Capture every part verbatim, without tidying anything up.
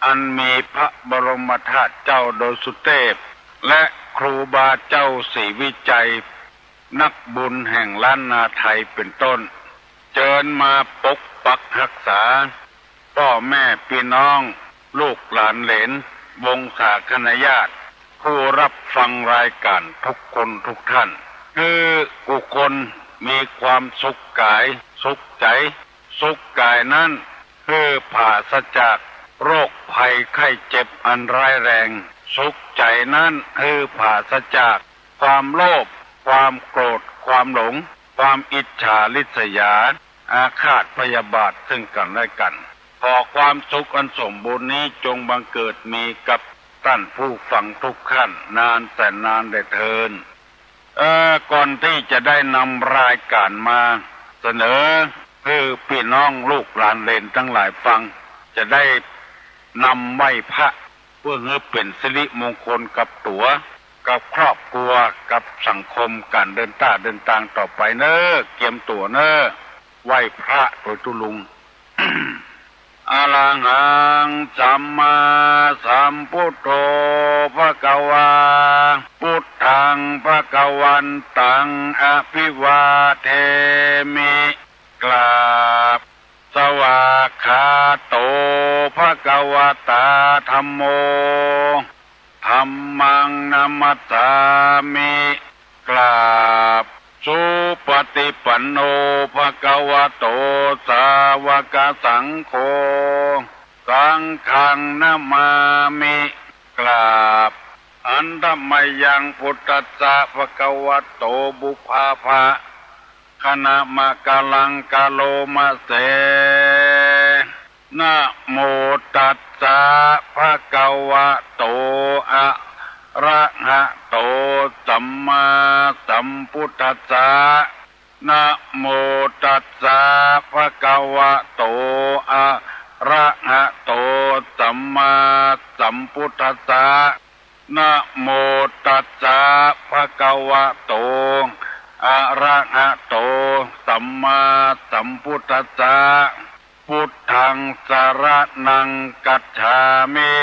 อันมีพระบรมธาตุเจ้าดอยสุเตพ และครูบาเจ้าศรีวิชัย นักบุญแห่งล้านนาไทยเป็นต้น เจิญมาปกปักฮักษา ป้อแม่ปี้น้อง ลูกหลานเหลน วงศาคณาญาติ ผู้ฮับฟังรายก๋านทุกคนทุกท่าน หื้อกู้คนมีความสุขก๋ายสุขใจ๋ สุขก๋ายนั้นหื้อผาศจากโรคภัยไข้เจ็บอันร้ายแรง สุขใจ๋นั้นหื้อผาศจากความโลภ ความโกรธ ความหลง ความอิจฉาริษยา อาฆาตพยาบาทซึ่งกั๋นและกั๋น ขอความสุขอันสมบูรณ์นี้จงบังเกิดมีกับต้านผู้ฟังทุกท่านนานแสนนานแด่เทอญ เอ่อ ก่อนตี้จะได้นำรายก๋านมาเสนอหื้อปี้น้องลูกหลานเหลนตังหลายฟัง จะได้นำไหว้พระ เปื้อหื้อเป๋นสิริมงคลกับตั๋ว กับครอบครัว กับสังคม ก๋านเดินต้าเดินตางต่อไปเน่อ เกียมตั๋วเน่อ ไหว้พระโตยตุ๊ลุง Arahaṃ sammāsambuddho bhagavā. Buddhaṃ bhagavantaṃ abhivādemi. กราบ Svākkhāto bhagavatā dhammo. Dhammaṃ namassāmi. กราบ Supaṭipanno bhagavato sāvakasaṅgho. Saṅghaṃ namāmi. กราบ Handa mayaṃ buddhassa bhagavato pubbabhāganamakāraṃ karoma se. Namo tassa bhagavato arahato sammāsambuddhassa. Namo tassa bhagavato arahato sammāsambuddhassa. Namo tassa bhagavato arahato sammāsambuddhassa. Buddhaṃ saraṇaṃ gacchāmi.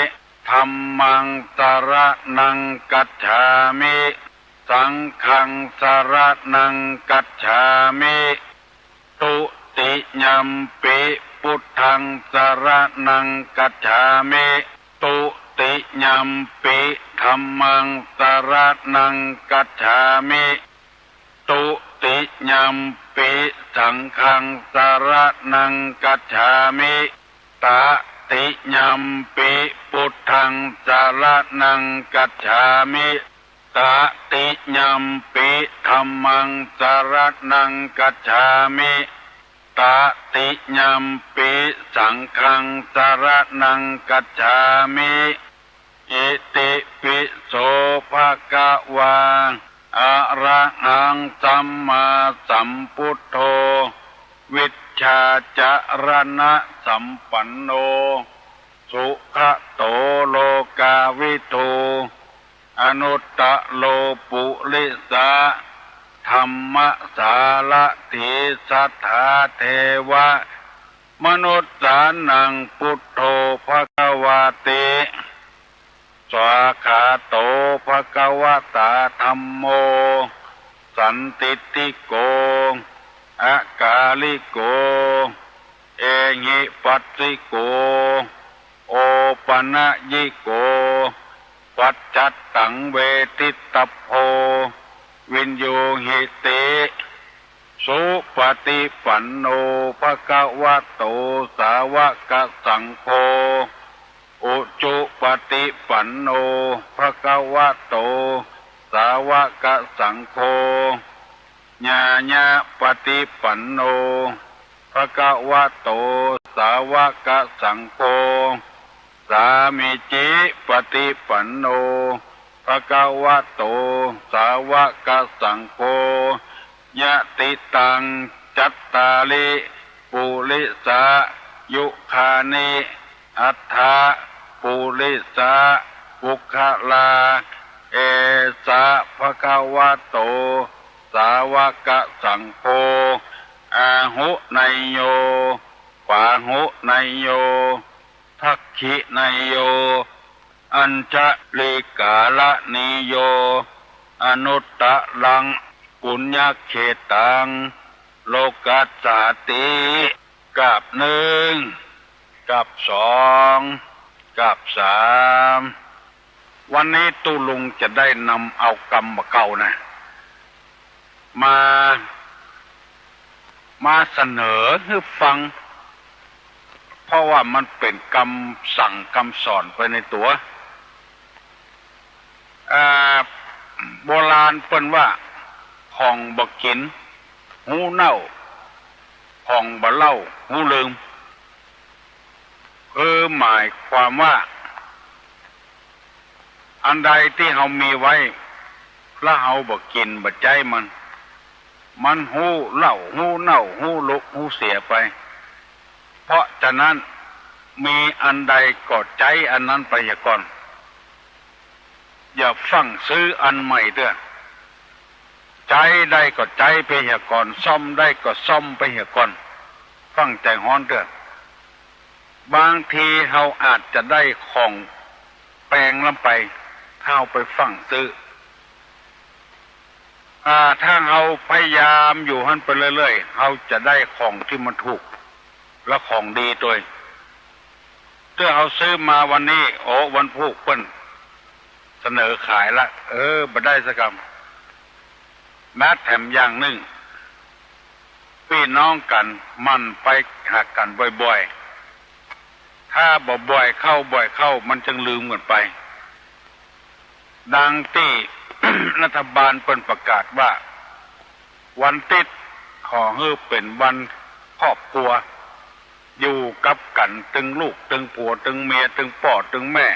Dhammaṃ saraṇaṃ gacchāmi. Saṅghaṃ saraṇaṃ gacchāmi. Dutiyampi buddhaṃ saraṇaṃ gacchāmi. Dutiyampi dhammaṃ saraṇaṃ gacchāmi. Dutiyampi saṅghaṃ saraṇaṃ gacchāmi. Tatiyampi buddhaṃ saraṇaṃ gacchāmi. Tatiyampi dhammaṃ saraṇaṃ gacchāmi. Tatiyampi saṅghaṃ saraṇaṃ gacchāmi. Itipi so bhagavā arahaṃ sammāsambuddho vijjācaraṇasampanno sugato lokavidū anuttaro purisadammasārathi satthā devamanussānaṃ buddho bhagavāti. Svākkhāto bhagavatā dhammo sandiṭṭhiko akāliko ehipassiko opanayiko paccattaṃ veditabbo viññūhīti. Supaṭipanno bhagavato sāvakasaṅgho, ujupaṭipanno bhagavato sāvakasaṅgho, ñāyapaṭipanno bhagavato sāvakasaṅgho, sāmīcipaṭipanno bhagavato sāvakasaṅgho, yadidaṃ cattāri purisayugāni aṭṭha purisapuggalā, esa bhagavato sāvakasaṅgho, āhuneyyo pāhuneyyo ทักขิเนยโย อัญชลีกาละนีโย อนุตตรัง ปุญญเขตตัง โลกัสสาติ กับหนึ่ง กับสอง กับสาม วันนี้ตุ๊ลุงจะได้นำเอากำบ่าเก่านะ มา มาเสนอหื้อฟัง เพราะว่ามันเป๋นกำสั่งกำสอนไปในตั๋ว อ่า โบราณเปิ้นว่า ของบ่ากิ๋น ฮู้เน่า ของบ่าเล่า ฮู้ลืม คือหมายความว่า อันใดตี้เฮามีไว้ แล้วเฮาบ่ากิ๋นบ่าใจ๊มัน มันฮู้เล่า ฮู้เน่า ฮู้ลุก ฮู้เสียไป เพราะฉะนั้น มีอันใดก็ใจ๊อันนั้นไปเหียก่อน อย่าฟั่งซื้ออันใหม่เตื้อ ใจ๊ได้ก็ใจ๊ไปเหียก่อน ซ่อมได้ก็ซ่อมไปเหียก่อน ฟั่งใจ๋ฮ้อนเตื้อ บางทีเฮาอาจจะได้ของแปงล้ำไป ถ้าเฮาไปฟั่งซื้อ อ่า ถ้าเฮาพยายามอยู่หั้นไปเรื่อยๆ เฮาจะได้ของตี้มันถูก และของดีตวย เตื้อเฮาซื้อมาวันนี้ โอ้ วันพูกเปิ้นเสนอขายละ เออ บ่ได้สักกำ และแถมอย่างนึ่ง ปี้น้องกั๋นหมั่นไปหากั๋นบ่อยๆ ถ้าบ่บ่อยเข้า บ่อยเข้า มันจักลืมกั๋นไป ดังตี้ รัฐบาลเปิ้นประกาศว่า วันติ๊ดขอหื้อเป๋นวันครอบครัว อยู่กับกั๋นตึงลูกตึงผัวตึงเมียตึงป้อตึงแม่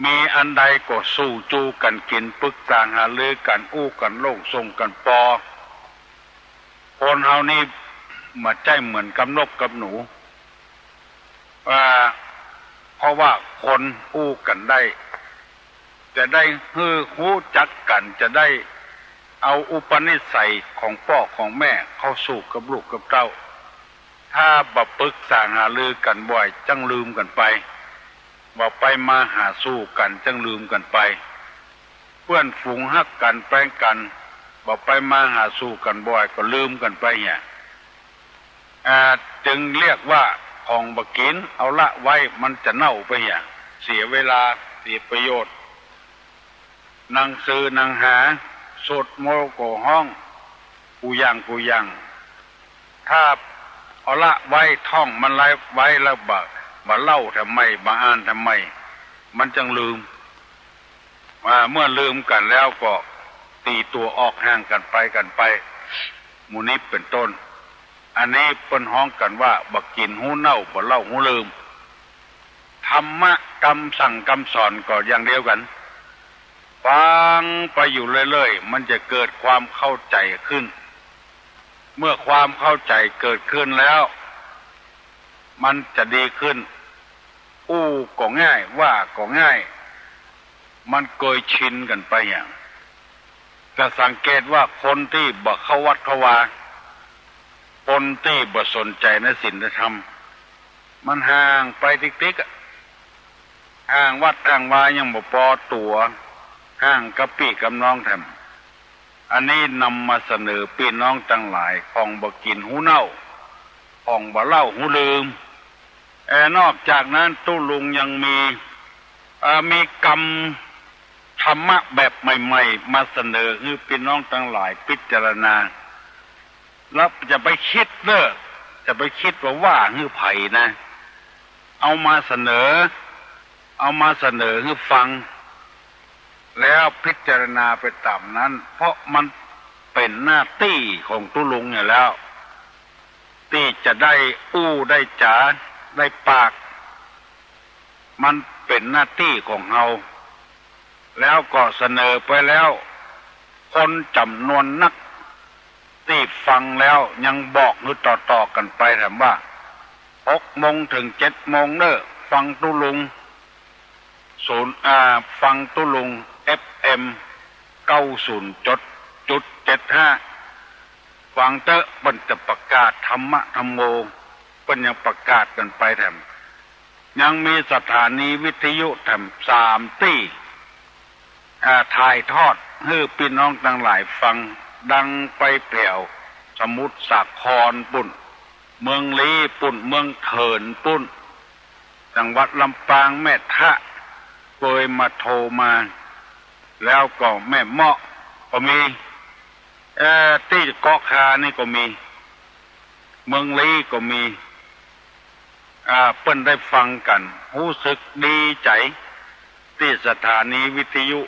มีอันใดก็สู่จู๋กั๋นกิ๋น ปึกษาหารือกั๋น อู้กั๋นโล่ง ส่งกั๋นปอ คนเฮานี่บ่ใจ้เหมือนกับนกกับหนู อ่า เพราะว่าคนอู้กั๋นได้ จะได้หื้อฮู้จักกั๋น จะได้เอาอุปนิสัยของป้อของแม่เข้าสู่กับลูกกับเต้า ถ้าบ่ปึกษาหารือกั๋นบ่อย จักลืมกั๋นไป บ่ไปมาหาสู่กั๋น จักลืมกั๋นไป เปื้อนฝูงฮักกั๋นแปงกั๋น บ่ไปมาหาสู่กั๋นบ่อย ก็ลืมกั๋นไปเหีย อ่า จึงเรียกว่าของบ่กิ๋น เอาละไว้ มันจะเน่าไปเหีย เสียเวลา เสียประโยชน์ หนังสือหนังหา สวดมนต์ก็ฮ้อง กู้อย่างกู้อย่าง ถ้าเอาละไว้ ท่องมันไว้แล้วบ่ บ่เล่าแถมใหม่ บ่อ่านแถมใหม่ มันจักลืม อ่า เมื่อลืมกั๋นแล้วก็ตีตั๋วออกห่างกั๋นไปกั๋นไป หมู่นี้เป๋นต้น อันนี้เปิ้นฮ้องกั๋นว่า บ่กิ๋นฮู้เน่า บ่เล่าฮู้ลืม ธรรมะกำสั่งกำสอนก็อย่างเดียวกั๋น ฟังไปอยู่เรื่อยๆ มันจะเกิดความเข้าใจ๋ขึ้น เมื่อความเข้าใจ๋เกิดขึ้นแล้ว มันจะดีขึ้น อู้ก็ง่าย ว่าก็ง่าย มันเกยชินกั๋นไปอย่าง จะสังเกตว่าคนตี้บ่เข้าวัดเข้าวา คนตี้บ่สนใจ๋ในศีลในธรรม มันห่างไปติ๊กๆ อะ ห่างวัดห่างวายังบ่ปอตั๋ว ห่างกับปี้กับน้องแถม อันนี้นำมาเสนอปี้น้องตังหลาย ของบ่กิ๋นฮู้เน่า ของบ่เล่าฮู้ลืม เอ่อ นอกจากนั้นตุ๊ลุงยังมี เอ่อ มีกำธรรมะแบบใหม่ๆ มาเสนอหื้อปี้น้องตังหลายพิจารณา แล้วจะไปกึ๊ดเน่อ จะไปกึ๊ดว่าว่าหื้อใผนะ เอามาเสนอ เอามาเสนอหื้อฟัง แล้วพิจารณาไปต๋ามนั้น เพราะมันเป๋นหน้าตี้ของตุ๊ลุงอยู่แล้ว ตี้จะได้อู้ได้จ๋าได้ปาก มันเป๋นหน้าตี้ของเฮา แล้วก็เสนอไปแล้ว คนจ๋ำนวนนักตี้ฟังแล้วยังบอกหื้อต่อๆ กั๋นไปแถมว่า หกโมงเถิงเจ็ดโมงเน่อ ฟังตุ๊ลุง ศูนย์ อ่า ฟังตุ๊ลุง เอฟเอ็ม เก้าศูนย์จุดเจ็ดห้า ฟังเต๊อะ เปิ้นจะประกาศธรรมะธัมโม เปิ้นยังประกาศกั๋นไปแถม ยังมีสถานีวิทยุแถมสามตี้ อ่า ถ่ายทอดหื้อปี้น้องตังหลายฟัง ดังไปแผวสมุทรสาครปุ้น เมืองลี้ปุ้น เมืองเถินปุ้น จังหวัดลำปาง แม่ทะ เกยมาโทรมา แล้วก็แม่เมาะก็มี เอ่อ ตี้เกาะคานี่ก็มี เมืองลี้ก็มี อ่า เปิ้นได้ฟังกั๋น ฮู้สึกดีใจ๋ ตี้สถานีวิทยุ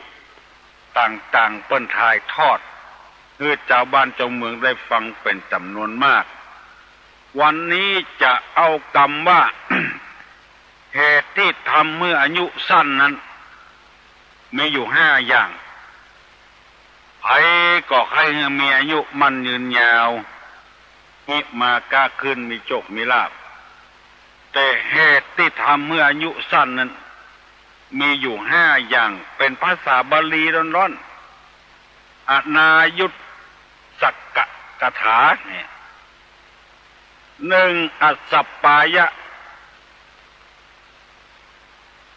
ต่างๆ เปิ้นถ่ายทอด หื้อจาวบ้านจาวเมืองได้ฟังเป๋นจ๋ำนวนมาก วันนี้จะเอากำว่า เหตุตี้ทำหื้ออายุสั้นนั้น มีอยู่ห้าอย่าง ใผก็ใค่หื้อมีอายุมั่นยืนยาว ฮิมาก๊าขึ้น มีโจคมีลาภ แต่เหตุตี้ทำหื้ออายุสั้นนั้น มีอยู่ห้าอย่าง เป๋นภาษาบาลีล้วนๆ อนายุตสักกะคาถาเนี่ย หนึ่ง อสัปปายะ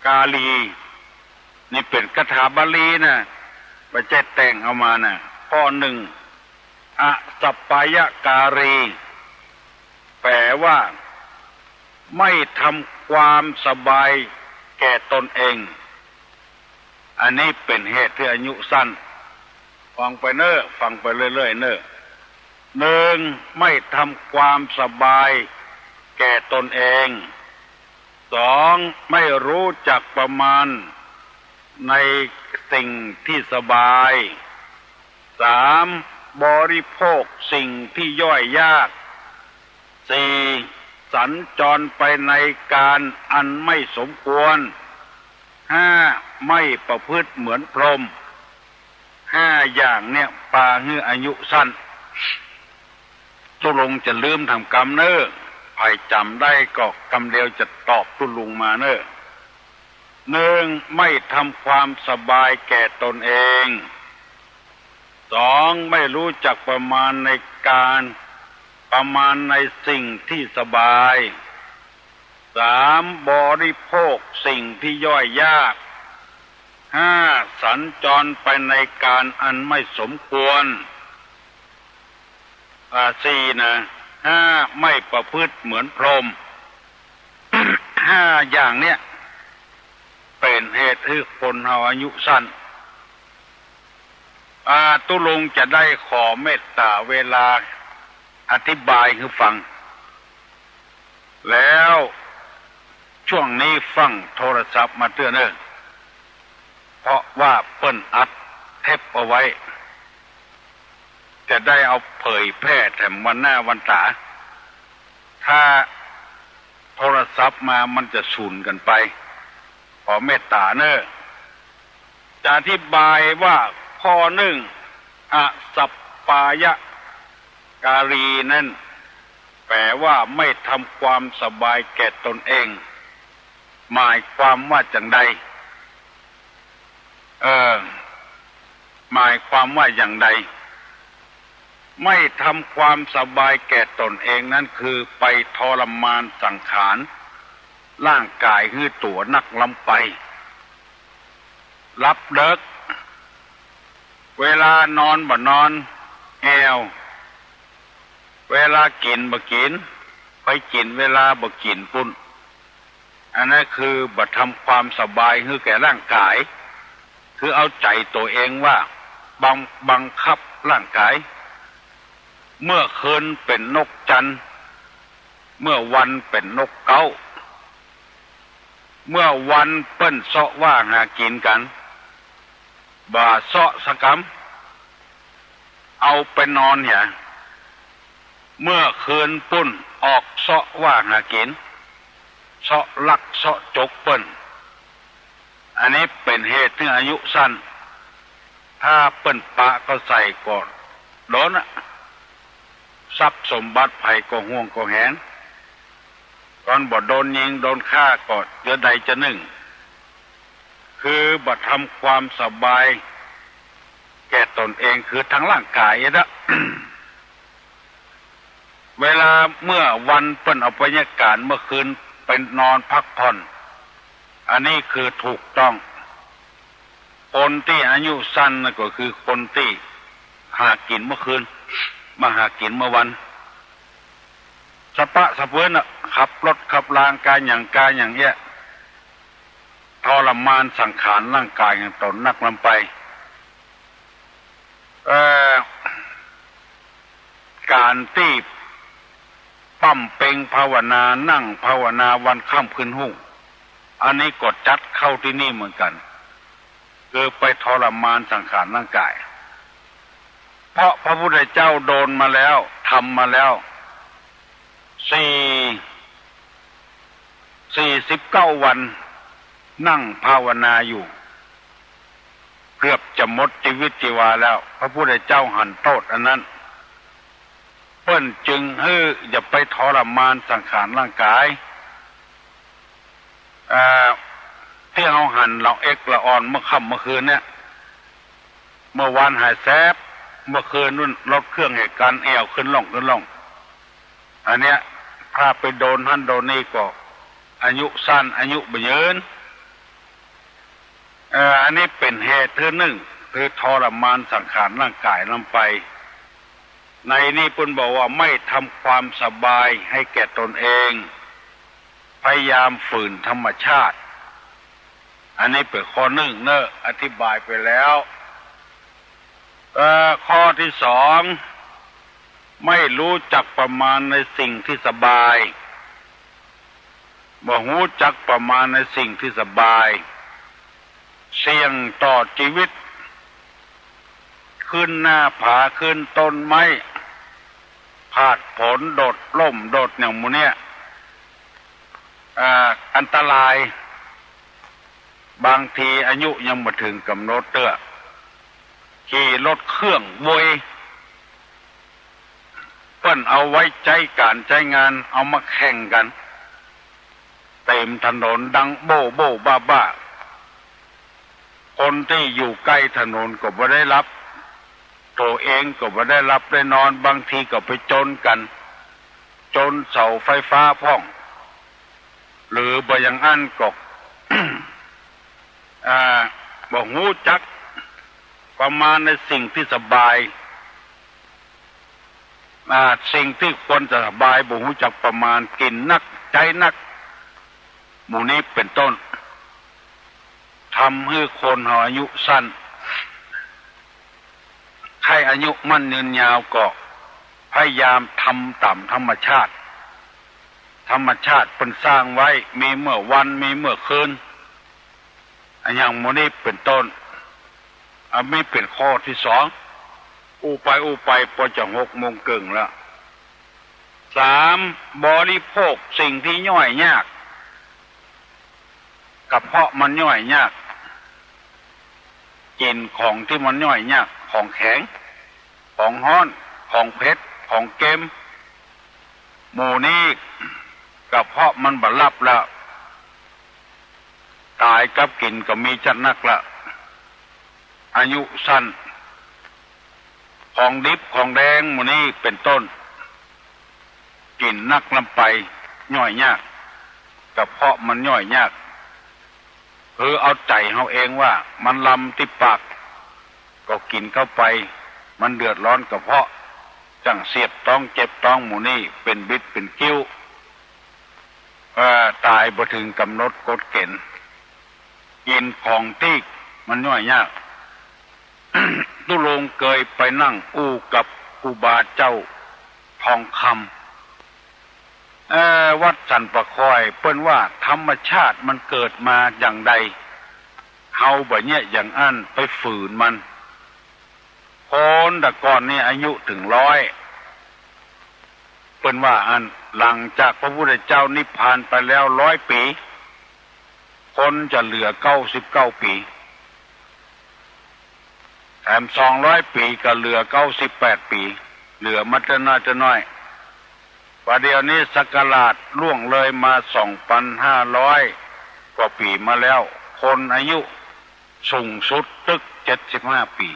กาลี นี่เป๋นคาถาบาลีนะ บ่ใจ้แต่งเอามานะ ข้อหนึ่ง อสัปปายะกาลี แปลว่า ไม่ทำความสบายแก่ตนเอง อันนี้เป๋นเหตุหื้ออายุสั้น ฟังไปเน่อ ฟังไปเรื่อยๆ เน่อ หนึ่ง ไม่ทำความสบายแก่ตนเอง สอง ไม่รู้จักประมาณในสิ่งที่สบาย สาม บริโภคสิ่งที่ย่อยยาก สี่ สัญจรไปในการอันไม่สมควร ห้า ไม่ประพฤติเหมือนพรหม ห้าอย่างเนี่ยปาหื้ออายุสั้น ตุ๊ลุงจะลืมถามกำเน่อ ใผจ๋ำได้ก็กำเดียวจะตอบตุ๊ลุงมาเน่อ หนึ่ง ไม่ทำความสบายแก่ตนเอง สอง ไม่รู้จักประมาณในการ ประมาณในสิ่งที่สบาย สาม บริโภคสิ่งที่ย่อยยาก ห้า สัญจรไปในการอันไม่สมควร อ่า สี่ นะ ห้า ไม่ประพฤติเหมือนพรหม ห้าอย่างเนี่ย เป๋นเหตุหื้อคนเฮาอายุสั้น อ่า ตุ๊ลุงจะได้ขอเมตต๋าเวลาอธิบายหื้อฟัง แล้วช่วงนี้ฟั่งโทรศัพท์มาเตื้อเน่อ เพราะว่าเปิ้นอัดเทปเอาไว้ จะได้เอาเผยแพร่แถมวันหน้าวันต๋า ถ้าโทรศัพท์มามันจะสูญกั๋นไป ขอเมตต๋าเน่อ จะอธิบายว่าข้อหนึ่ง อสัปปายะกาลีนั้น แปลว่าไม่ทำความสบายแก่ตนเอง หมายความว่าจั่งใด เออ หมายความว่าอย่างใด ไม่ทำความสบายแก่ตนเองนั้นคือไปทรมานสังขารร่างกายหื้อตั๋วนักล้ำไป หลับเดิ็ก เวลานอนบ่นอน แอ่ว เวลากิ๋นบ่กิ๋น ไปกิ๋นเวลาบ่กิ๋นปุ้น อันนั้นคือบ่ทำความสบายหื้อแก่ร่างกาย คือเอาใจ๋ตั๋วเองว่าบัง บังคับร่างกาย เมื่อคืนเป๋นนกจันทร์ เมื่อวันเป๋นนกเก๊า เมื่อวันเปิ้นเซาะว่าหากิ๋นกั๋น บ่าเซาะสักกำ เอาไปนอนเหีย เมื่อคืนปุ้นออกเซาะว่าหากิ๋น เซาะลักเซาะจกเปิ้น อันนี้เป๋นเหตุหื้ออายุสั้น ถ้าเปิ้นปะเข้าใส่ก็โดนอะ ทรัพย์สมบัติใผก็ห่วงก็แหน ต๋อนบ่โดนยิงโดนฆ่าก็เจือใดเจือนึ่ง คือบ่ทำความสบายแก่ตนเอง คือทางร่างกายนะ เวลาเมื่อวันเปิ้นเอาบรรยากาศเมื่อคืนไปนอนพักผ่อน อันนี้คือถูกต้อง คนตี้อายุสั้นน่ะก็คือคนตี้หากิ๋นเมื่อคืน บ่หากิ๋นเมื่อวัน สะปะสะเปื้อนน่ะ ขับรถขับลางก๋าหยังก๋าหยังเอี้ย ทรมานสังขารร่างก๋ายของต๋นนักล้ำไป เอ่อ ก๋านตี้บำเพ็ญภาวนา นั่งภาวนาวันค่ำคืนฮุ่ง อันนี้ก็จัดเข้าตี้นี่เหมือนกั๋น คือไปทรมานสังขารร่างก๋าย เพราะพระพุทธเจ้าโดนมาแล้ว ทำมาแล้ว สี่ สี่สิบเก้าวัน นั่งภาวนาอยู่ เกือบจะหมดจีวิตจีวาแล้ว พระพุทธเจ้าหันโต้ษอันนั้น เปิ้นจึงหื้ออย่าไปทรมานสังขารร่างก๋าย เอ่อ ตี้เฮาหันละเอ็กละอ่อนเมื่อค่ำเมื่อคืนเนี่ย เมื่อวานหายแสบ เมื่อคืนนู่นรถเครื่องเหตุก๋ารณ์แอ่วขึ้นล่องขึ้นล่อง อันเนี้ย ถ้าไปโดนหั้นโดนนี่ก็อายุสั้น อายุบ่ยืน เอ่อ อันนี้เป๋นเหตุตี้นึ่ง คือทรมานสังขารร่างก๋ายล้ำไป ในนี้เปิ้นบอกว่าไม่ทำความสบายให้แก่ตนเอง พยายามฝืนธรรมชาติ อันนี้เป๋นข้อนึ่งเนอะ อธิบายไปแล้ว เอ่อ ข้อตี้สอง ไม่รู้จักประมาณในสิ่งที่สบาย บ่ฮู้จักประมาณในสิ่งที่สบาย เสี่ยงต่อจีวิต ขึ้นหน้าผา ขึ้นต้นไม้ ผาดโผน โดดล่ม โดดหยังหมู่เนี้ย อ่า อันตราย บางทีอายุยังบ่เถิงก๋ำหนดเตื้อ ขี่รถเครื่องโวย เปิ้นเอาไว้ใจ๊ก๋านใจ๊งาน เอามาแข่งกั๋น เต๋มถนนดังโบ้โบ้บ้าบ้า คนตี้อยู่ใก้ถนนก็บ่ได้รับ ตั๋วเองก็บ่ได้รับได้นอน บางทีก็ไปจนกั๋น จนเสาไฟฟ้าพ่อง หรือบ่อย่างอั้นก็ อ่า บ่ฮู้จักประมาณในสิ่งที่สบาย อ่า สิ่งที่ควรจะสบาย บ่ฮู้จักประมาณ กิ๋นนัก ใจ๊นัก หมู่นี้เป๋นต้น ทำหื้อคนเฮาอายุสั้น ใค่อายุมั่นยืนยาวก็พยายามทำต๋ามธรรมชาติ ธรรมชาติเปิ้นสร้างไว้ มีเมื่อวัน มีเมื่อคืน อะหยังหมู่นี้เป๋นต้น อันนี้เป๋นข้อตี้สอง อู้ไปอู้ไปปอจะหกโมงเกิ่งแล้ว สาม บริโภคสิ่งตี้ย่อยยาก กระเพาะมันย่อยยาก กิ๋นของตี้มันย่อยยาก ของแข็ง ของฮ้อน ของเผ็ด ของเกม หมู่นี้กระเพาะมันบ่รับแล้ว ต๋ายกับกิ๋นก็มีจัดนักละ อายุสั้น ของดิบของแดงหมู่นี้เป๋นต้น กิ๋นนักล้ำไป ย่อยยาก กระเพาะมันย่อยยาก คือเอาใจ๋เฮาเองว่ามันลำตี้ปาก ก็กิ๋นเข้าไป มันเดือดร้อนกระเพาะ จั่งเสียดต๊องเจ็บต๊อง หมู่นี้เป๋นบิดเป๋นกิ้ว เอ่อ ต๋ายบ่เถิงก๋ำหนดกฎเก๋ณฑ์ กิ๋นของตี้มันย่อยยาก ตุ๊ลุงเกยไปนั่งอู้กับครูบาเจ้าทองคำ เอ่อ วัดสันป่าคอย เปิ้นว่าธรรมชาติมันเกิดมาอย่างใด เฮาบ่าเยียะอย่างอั้น ไปฝืนมัน คนแต่ก่อนนี่อายุเถิงร้อย เปิ้นว่าอั้น หลังจากพระพุทธเจ้านิพพานไปแล้วร้อยปี๋ คนจะเหลือเก้าสิบเก้าปี๋ แถมสองร้อยปี๋ก็เหลือเก้าสิบแปดปี๋ เหลือมาเตื้อน้อยเตื้อน้อย ป่านเดี๋ยวนี้ศักราชล่วงเลยมาสองปันห้าร้อยกว่าปี๋มาแล้ว คนอายุสูงสุดตึกเจ็ดสิบห้าปี๋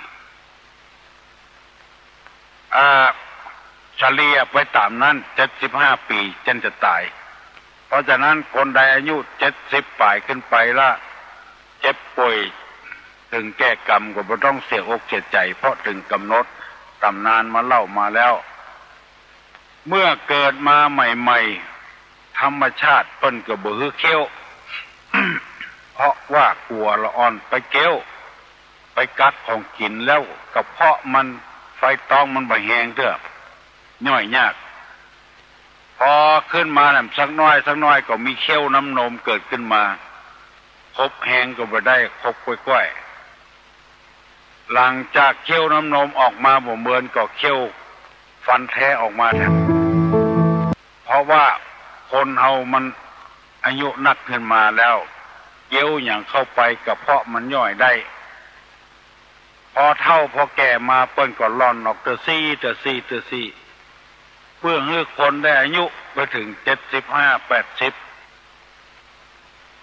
อ่า เฉลี่ยไปต๋ามนั้น เจ็ดสิบห้าปี๋จั่นจะต๋าย เพราะฉะนั้นคนใดอายุเจ็ดสิบป๋ายขึ้นไปละ เจ็บป่วยเถิงแก่กรรมก็บ่ต้องเสียอกเสียใจ๋ เพราะเถิงก๋ำหนด ต๋ำนานมาเล่ามาแล้ว เมื่อเกิดมาใหม่ๆ ธรรมชาติเปิ้นก็บ่หื้อเคี้ยว เพราะว่ากั๋วละอ่อนไปเคี้ยว ไปกัดของกิ๋นแล้วกระเพาะมัน ไฟต๊องมันบ่แฮงเตื้อ ย่อยยาก พอขึ้นมาน่ะสักน้อยสักน้อยก็มีเคี้ยวน้ำนมเกิดขึ้นมา คบแฮงก็บ่ได้ คบก้อยๆ หลังจากเคี้ยวน้ำนมออกมาบ่เมินก็เคี้ยวฟันแท้ออกมาแทน เพราะว่าคนเฮามันอายุนักขึ้นมาแล้ว เคี้ยวหยังเข้าไปกระเพาะมันย่อยได้ พอเฒ่าพอแก่มาเปิ้นก็ล่อนออกเตื้อซี้ เตื้อซี้ เตื้อซี้ เปื้อหื้อคนได้อายุไปเถิงเจ็ดสิบห้า แปดสิบ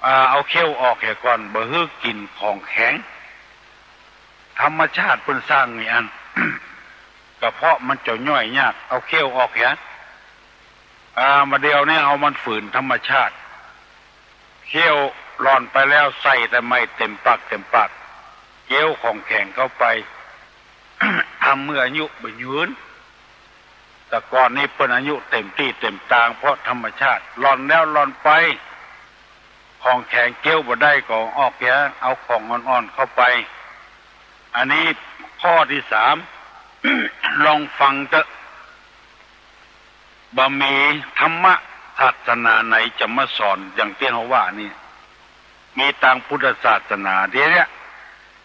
อ่า เอาเคี้ยวออกเหียก่อน บ่หื้อกิ๋นของแข็ง ธรรมชาติเปิ้นสร้างนี่อั้น กระเพาะมันจะย่อยยาก เอาเคี้ยวออกเหีย อ่า บ่าเดี่ยวนี้เฮามันฝืนธรรมชาติ เคี้ยวล่อนไปแล้วใส่แต่ไม้เต็มปากเต็มปาก เคี้ยวของแข็งเข้าไป ทำหื้ออายุบ่ยืน แต่ก่อนนี้เปิ้นอายุเต็มตี้เต็มตาง เพราะธรรมชาติ ล่อนแล้วล่อนไป ของแข็งเคี้ยวบ่ได้ก็ออกเหีย เอาของอ่อนๆ เข้าไป อันนี้ข้อตี้สาม ลองฟังเต๊อะ บ่มีธรรมะศาสนาไหนจะมาสอนอย่างตี้เฮาว่านี่ มีตางพุทธศาสนา ทีเนี้ย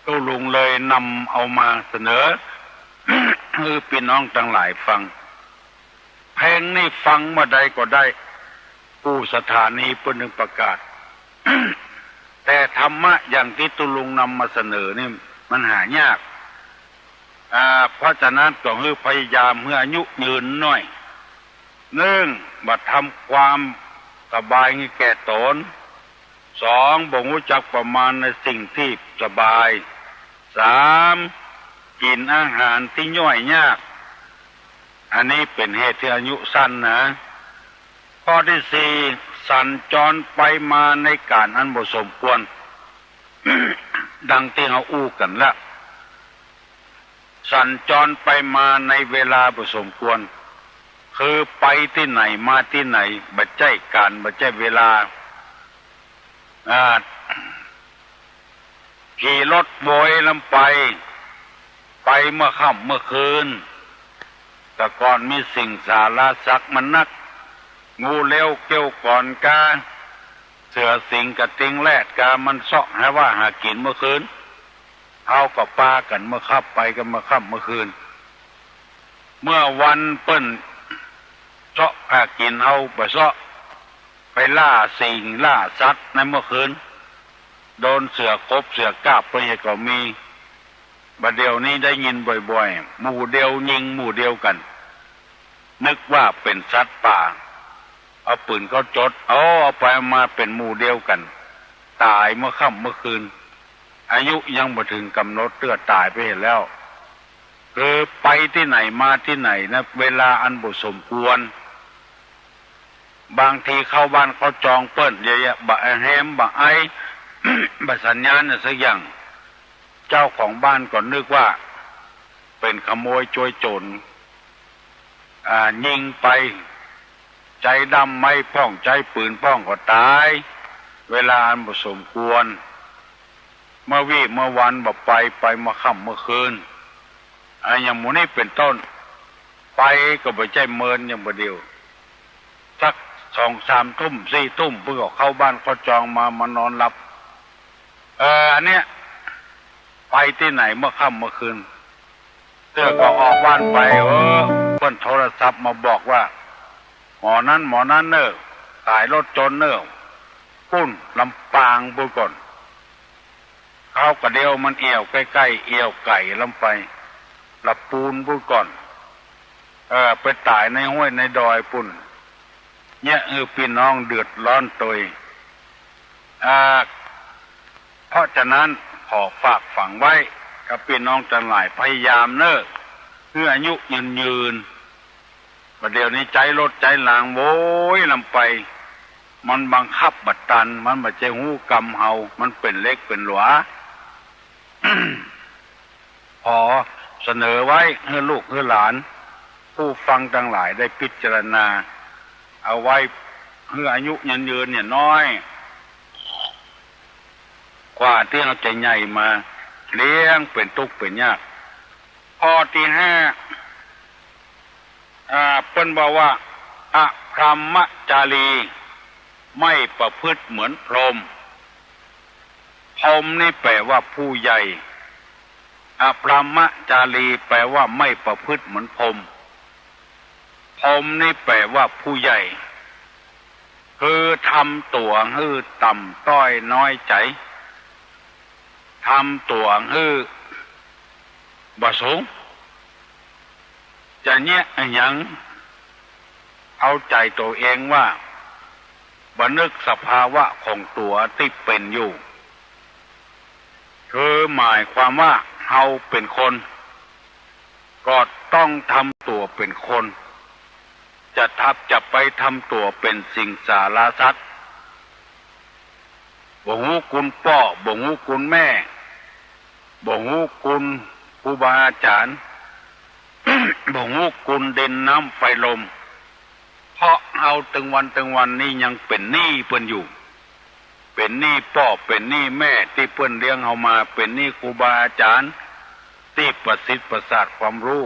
ตุ๊ลุงเลยนำเอามาเสนอ หื้อปี้น้องตังหลายฟัง เพลงนี่ฟังเมื่อใดก็ได้ กู้สถานีเปิ้นเถิงประกาศ แต่ธรรมะอย่างตี้ตุ๊ลุงนำมาเสนอนี่มันหายาก อ่า เพราะฉะนั้นต้องหื้อพยายามหื้ออายุยืนหน้อย นึ่ง บ่ทำความสบายหื้อแก่ต๋น สอง บ่ฮู้จักประมาณในสิ่งตี้สบาย สาม กิ๋นอาหารตี้ย่อยยาก อันนี้เป๋นเหตุหื้ออายุสั้นนะ ข้อตี้สี่ สัญจรไปมาในก๋านอันบ่สมควร ดังตี้เฮาอู้กั๋นละ สัญจรไปมาในเวลาบ่สมควร คือไปตี้ไหนมาตี้ไหน บ่ใจ้ก๋าน บ่ใจ้เวลา อ่า ขี่รถโวยลำไป ไปเมื่อค่ำเมื่อคืน แต่ก่อนมีสิงสาราสักมันนัก งูเลี้ยวเกี้ยวก๋อนกา เสือสิงกระทิงแรดกา มันเซาะหาว่าหากิ๋นเมื่อคืน เฮาก็ปากั๋นเมื่อค่ำ ไปกั๋นเมื่อค่ำเมื่อคืน เมื่อวันเปิ้นเซาะหากิ๋น เฮาบ่เซาะ ไปล่าสิ่งล่าสัตว์ในเมื่อคืน โดนเสือขบเสือกาบไปเหียก็มี บ่าเดี่ยวนี้ได้ยินบ่อยๆ หมู่เดียวยิงหมู่เดียวกั๋น นึกว่าเป๋นสัตว์ป่า เอาปืนเข้าจด เอา เอาไปเอามาเป๋นหมู่เดียวกั๋น ต๋ายเมื่อค่ำเมื่อคืน อายุยังบ่เถิงก๋ำหนดเตื้อต๋ายไปเหียแล้ว คือไปตี้ไหนมาตี้ไหนนะ เวลาอันบ่สมควร บางทีเข้าบ้านเข้าจองเปิ้น เยียะๆ บ่แฮม บ่ไอ บ่สัญญาณอะสักอย่าง เจ้าของบ้านก็นึกว่าเป๋นขโมยโจร อ่า ยิงไป ใจ๊ด้ามไม้พ่อง ใจ๊ปืนพ่องก็ต๋าย เวลาอันบ่สมควร เมื่อวี้เมื่อวันบ่ไป ไปเมื่อค่ำเมื่อคืน อ่า อย่างหมู่นี้เป๋นต้น ไปก็บ่ใจ้เมินอย่างบ่าเดี่ยว สักสองสามทุ่มสี่ทุ่ม เปิ้นก็เข้าบ้านเข้าจองมา มานอนหลับ เอ่อ อันเนี้ย ไปตี้ไหนเมื่อค่ำเมื่อคืน เตื้อก็ออกบ้านไป เออ เปิ้นโทรศัพท์มาบอกว่า หมอนั้นหมอนั้นเน่อ ต๋ายรถจนเน่อ ปุ้น ลำปางปุ้นก่อน คราวกะเดียวมันแอ่วใก้ๆ แอ่วไก๋ลำไป ละปูนปุ้นก่อน เออ ไปต๋ายในห้วยในดอยปุ้น เยียะหื้อปี้น้องเดือดร้อนตวย อ่า เพราะฉะนั้นขอฝากฝังไว้กับปี้น้องตังหลาย พยายามเน่อ หื้ออายุยืนๆ บ่าเดี่ยวนี้ใจ๊รถใจ๊ลางโวยลำไป มันบังคับบ่ตัน มันบ่ใจ้ฮู้กรรมเฮา มันเป๋นเล็กเป๋นหลวง ขอเสนอไว้หื้อลูกหื้อหลาน ผู้ฟังตังหลายได้พิจารณาเอาไว้ หื้ออายุยืนยืนเนี่ยน้อย กว่าตี้เฮาจะใหญ่มา เลี้ยงเป๋นตุ๊กข์เป๋นยาก ข้อตี้ห้า อ่า เปิ้นบอกว่า อพรหมจารี ไม่ประพฤติเหมือนพรหม พรหมนี่แปลว่าผู้ใหญ่ อพรหมจารี แปลว่าไม่ประพฤติเหมือนพรหม พรหมนี่แปลว่าผู้ใหญ่ คือทำตั๋วหื้อต่ำต้อยน้อยใจ๋ ทำตั๋วหื้อบ่สูง จะเยียะอะหยัง เอาใจ๋ตั๋วเองว่า บ่นึกสภาวะของตั๋วตี้เป๋นอยู่ คือหมายความว่าเฮาเป๋นคน ก็ต้องทำตั๋วเป๋นคน จะทับ จะไปทำตั๋วเป๋นสิงสาราสัตว์ บ่ฮู้คุณป้อ บ่ฮู้คุณแม่ บ่ฮู้คุณครูบาอาจ๋ารย์ บ่ฮู้คุณดินน้ำไฟลม เพราะเฮาตึงวันตึงวันนี้ยังเป๋นหนี้เปิ้นอยู่ เป๋นหนี้ป้อ เป๋นหนี้แม่ตี้เปิ้นเลี้ยงเฮามา เป๋นหนี้ครูบาอาจ๋ารย์ตี้ประสิทธิ์ประสาทความฮู้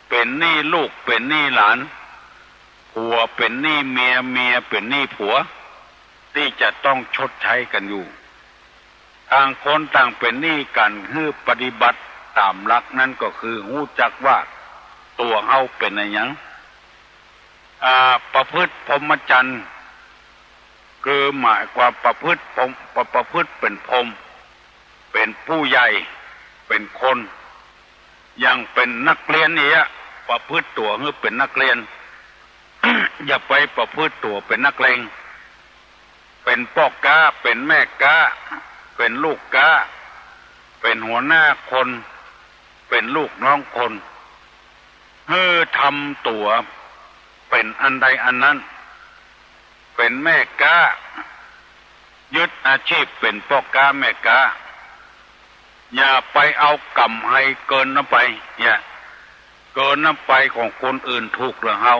เป๋นหนี้ลูก เป๋นหนี้หลาน ผัวเป๋นหนี้เมีย เมียเป๋นหนี้ผัว ตี้จะต้องชดใช้กั๋นอยู่ ต่างคนต่างเป๋นหนี้กั๋น หื้อปฏิบัติต๋ามหลักนั้นก็คือฮู้จักว่าตั๋วเฮาเป๋นอะหยัง อ่า ประพฤติพรหมจรรย์ คือหมายความประพฤติพรหม ประ ประพฤติเป๋นพรหม เป๋นผู้ใหญ่ เป๋นคน อย่างเป๋นนักเรียนนี่อะ ประพฤติตั๋วหื้อเป๋นนักเรียน อย่าไปประพฤติตั๋วเป๋นนักเลง เป๋นป้อก๊า เป๋นแม่ก๊า เป๋นลูกก๊า เป๋นหัวหน้าคน เป๋นลูกน้องคน หื้อทำตั๋วเป๋นอันใดอันนั้น เป๋นแม่ก๊า ยึดอาชีพเป๋นป้อก๊าแม่ก๊า อย่าไปเอาก๋ำไรเกินนั้นไป เนี่ย เกินนั้นไปของคนอื่นถูกเหลือเฮา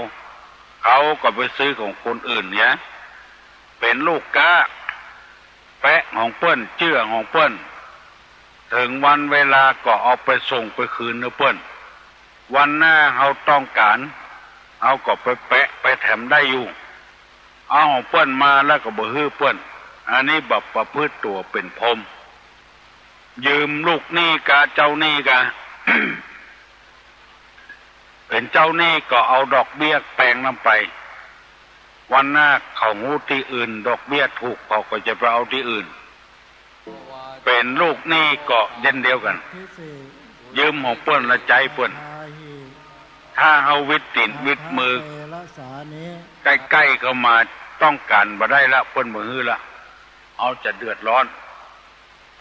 เขาก็ไปซื้อของคนอื่นเนี่ย เป๋นลูกก๊า แปะของเปิ้น เจื้อของเปิ้น เถิงวันเวลาก็เอาไปส่งไปคืนหื้อเปิ้น วันหน้าเฮาต้องก๋าน เฮาก็ไปแปะไปแถมได้อยู่ เอาของเปิ้นมาแล้วก็บ่หื้อเปิ้น อันนี้บ่ประพฤติตั๋วเป๋นพรหม ยืมลูกหนี้กาเจ้าหนี้กา เป๋นเจ้าหนี้ก็เอาดอกเบี้ยแปงนั้นไป วันหน้าเขาฮู้ตี้อื่นดอกเบี้ยถูก เขาก็จะไปเอาตี้อื่น เป๋นลูกหนี้ก็เช่นเดียวกั๋น ยืมของเปิ้นแล้วใจ๊เปิ้น ถ้าเฮาวิดตี๋นวิดมือ ใก้ๆ เข้ามาต้องก๋านบ่ได้ละ เปิ้นบ่หื้อละ เฮาจะเดือดร้อน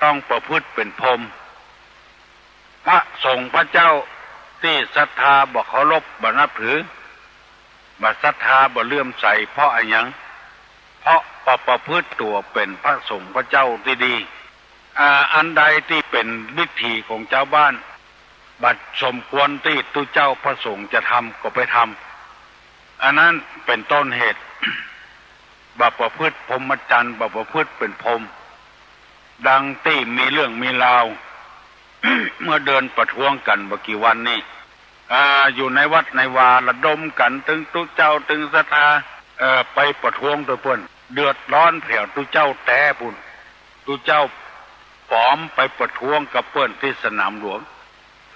ต้องประพฤติเป๋นพรหม พระสงฆ์พระเจ้าตี้ศรัทธาบ่เคารพบ่นับถือ บ่ศรัทธาบ่เลื่อมใส เพราะอะหยัง เพราะบ่ประพฤติตั๋วเป๋นพระสงฆ์พระเจ้าตี้ดี อ่า อันใดตี้เป๋นวิถีของจาวบ้าน บ่สมควรตี้ตุ๊เจ้าพระสงฆ์จะทำก็ไปทำ อันนั้นเป๋นต้นเหตุ บ่ประพฤติพรหมจรรย์ บ่ประพฤติเป๋นพรหม ดังตี้มีเรื่องมีราว เมื่อเดือนประท้วงกั๋นบ่กี่วันนี้ อ่า อยู่ในวัดในวาระดมกั๋น ตึงตุ๊เจ้าตึงศรัทธา เอ่อ ไปประท้วงตวยเปิ้น เดือดร้อนแผวตุ๊เจ้าแต๊ปู้น ตุ๊เจ้าปลอมไปประท้วงกับเปิ้นตี้สนามหลวง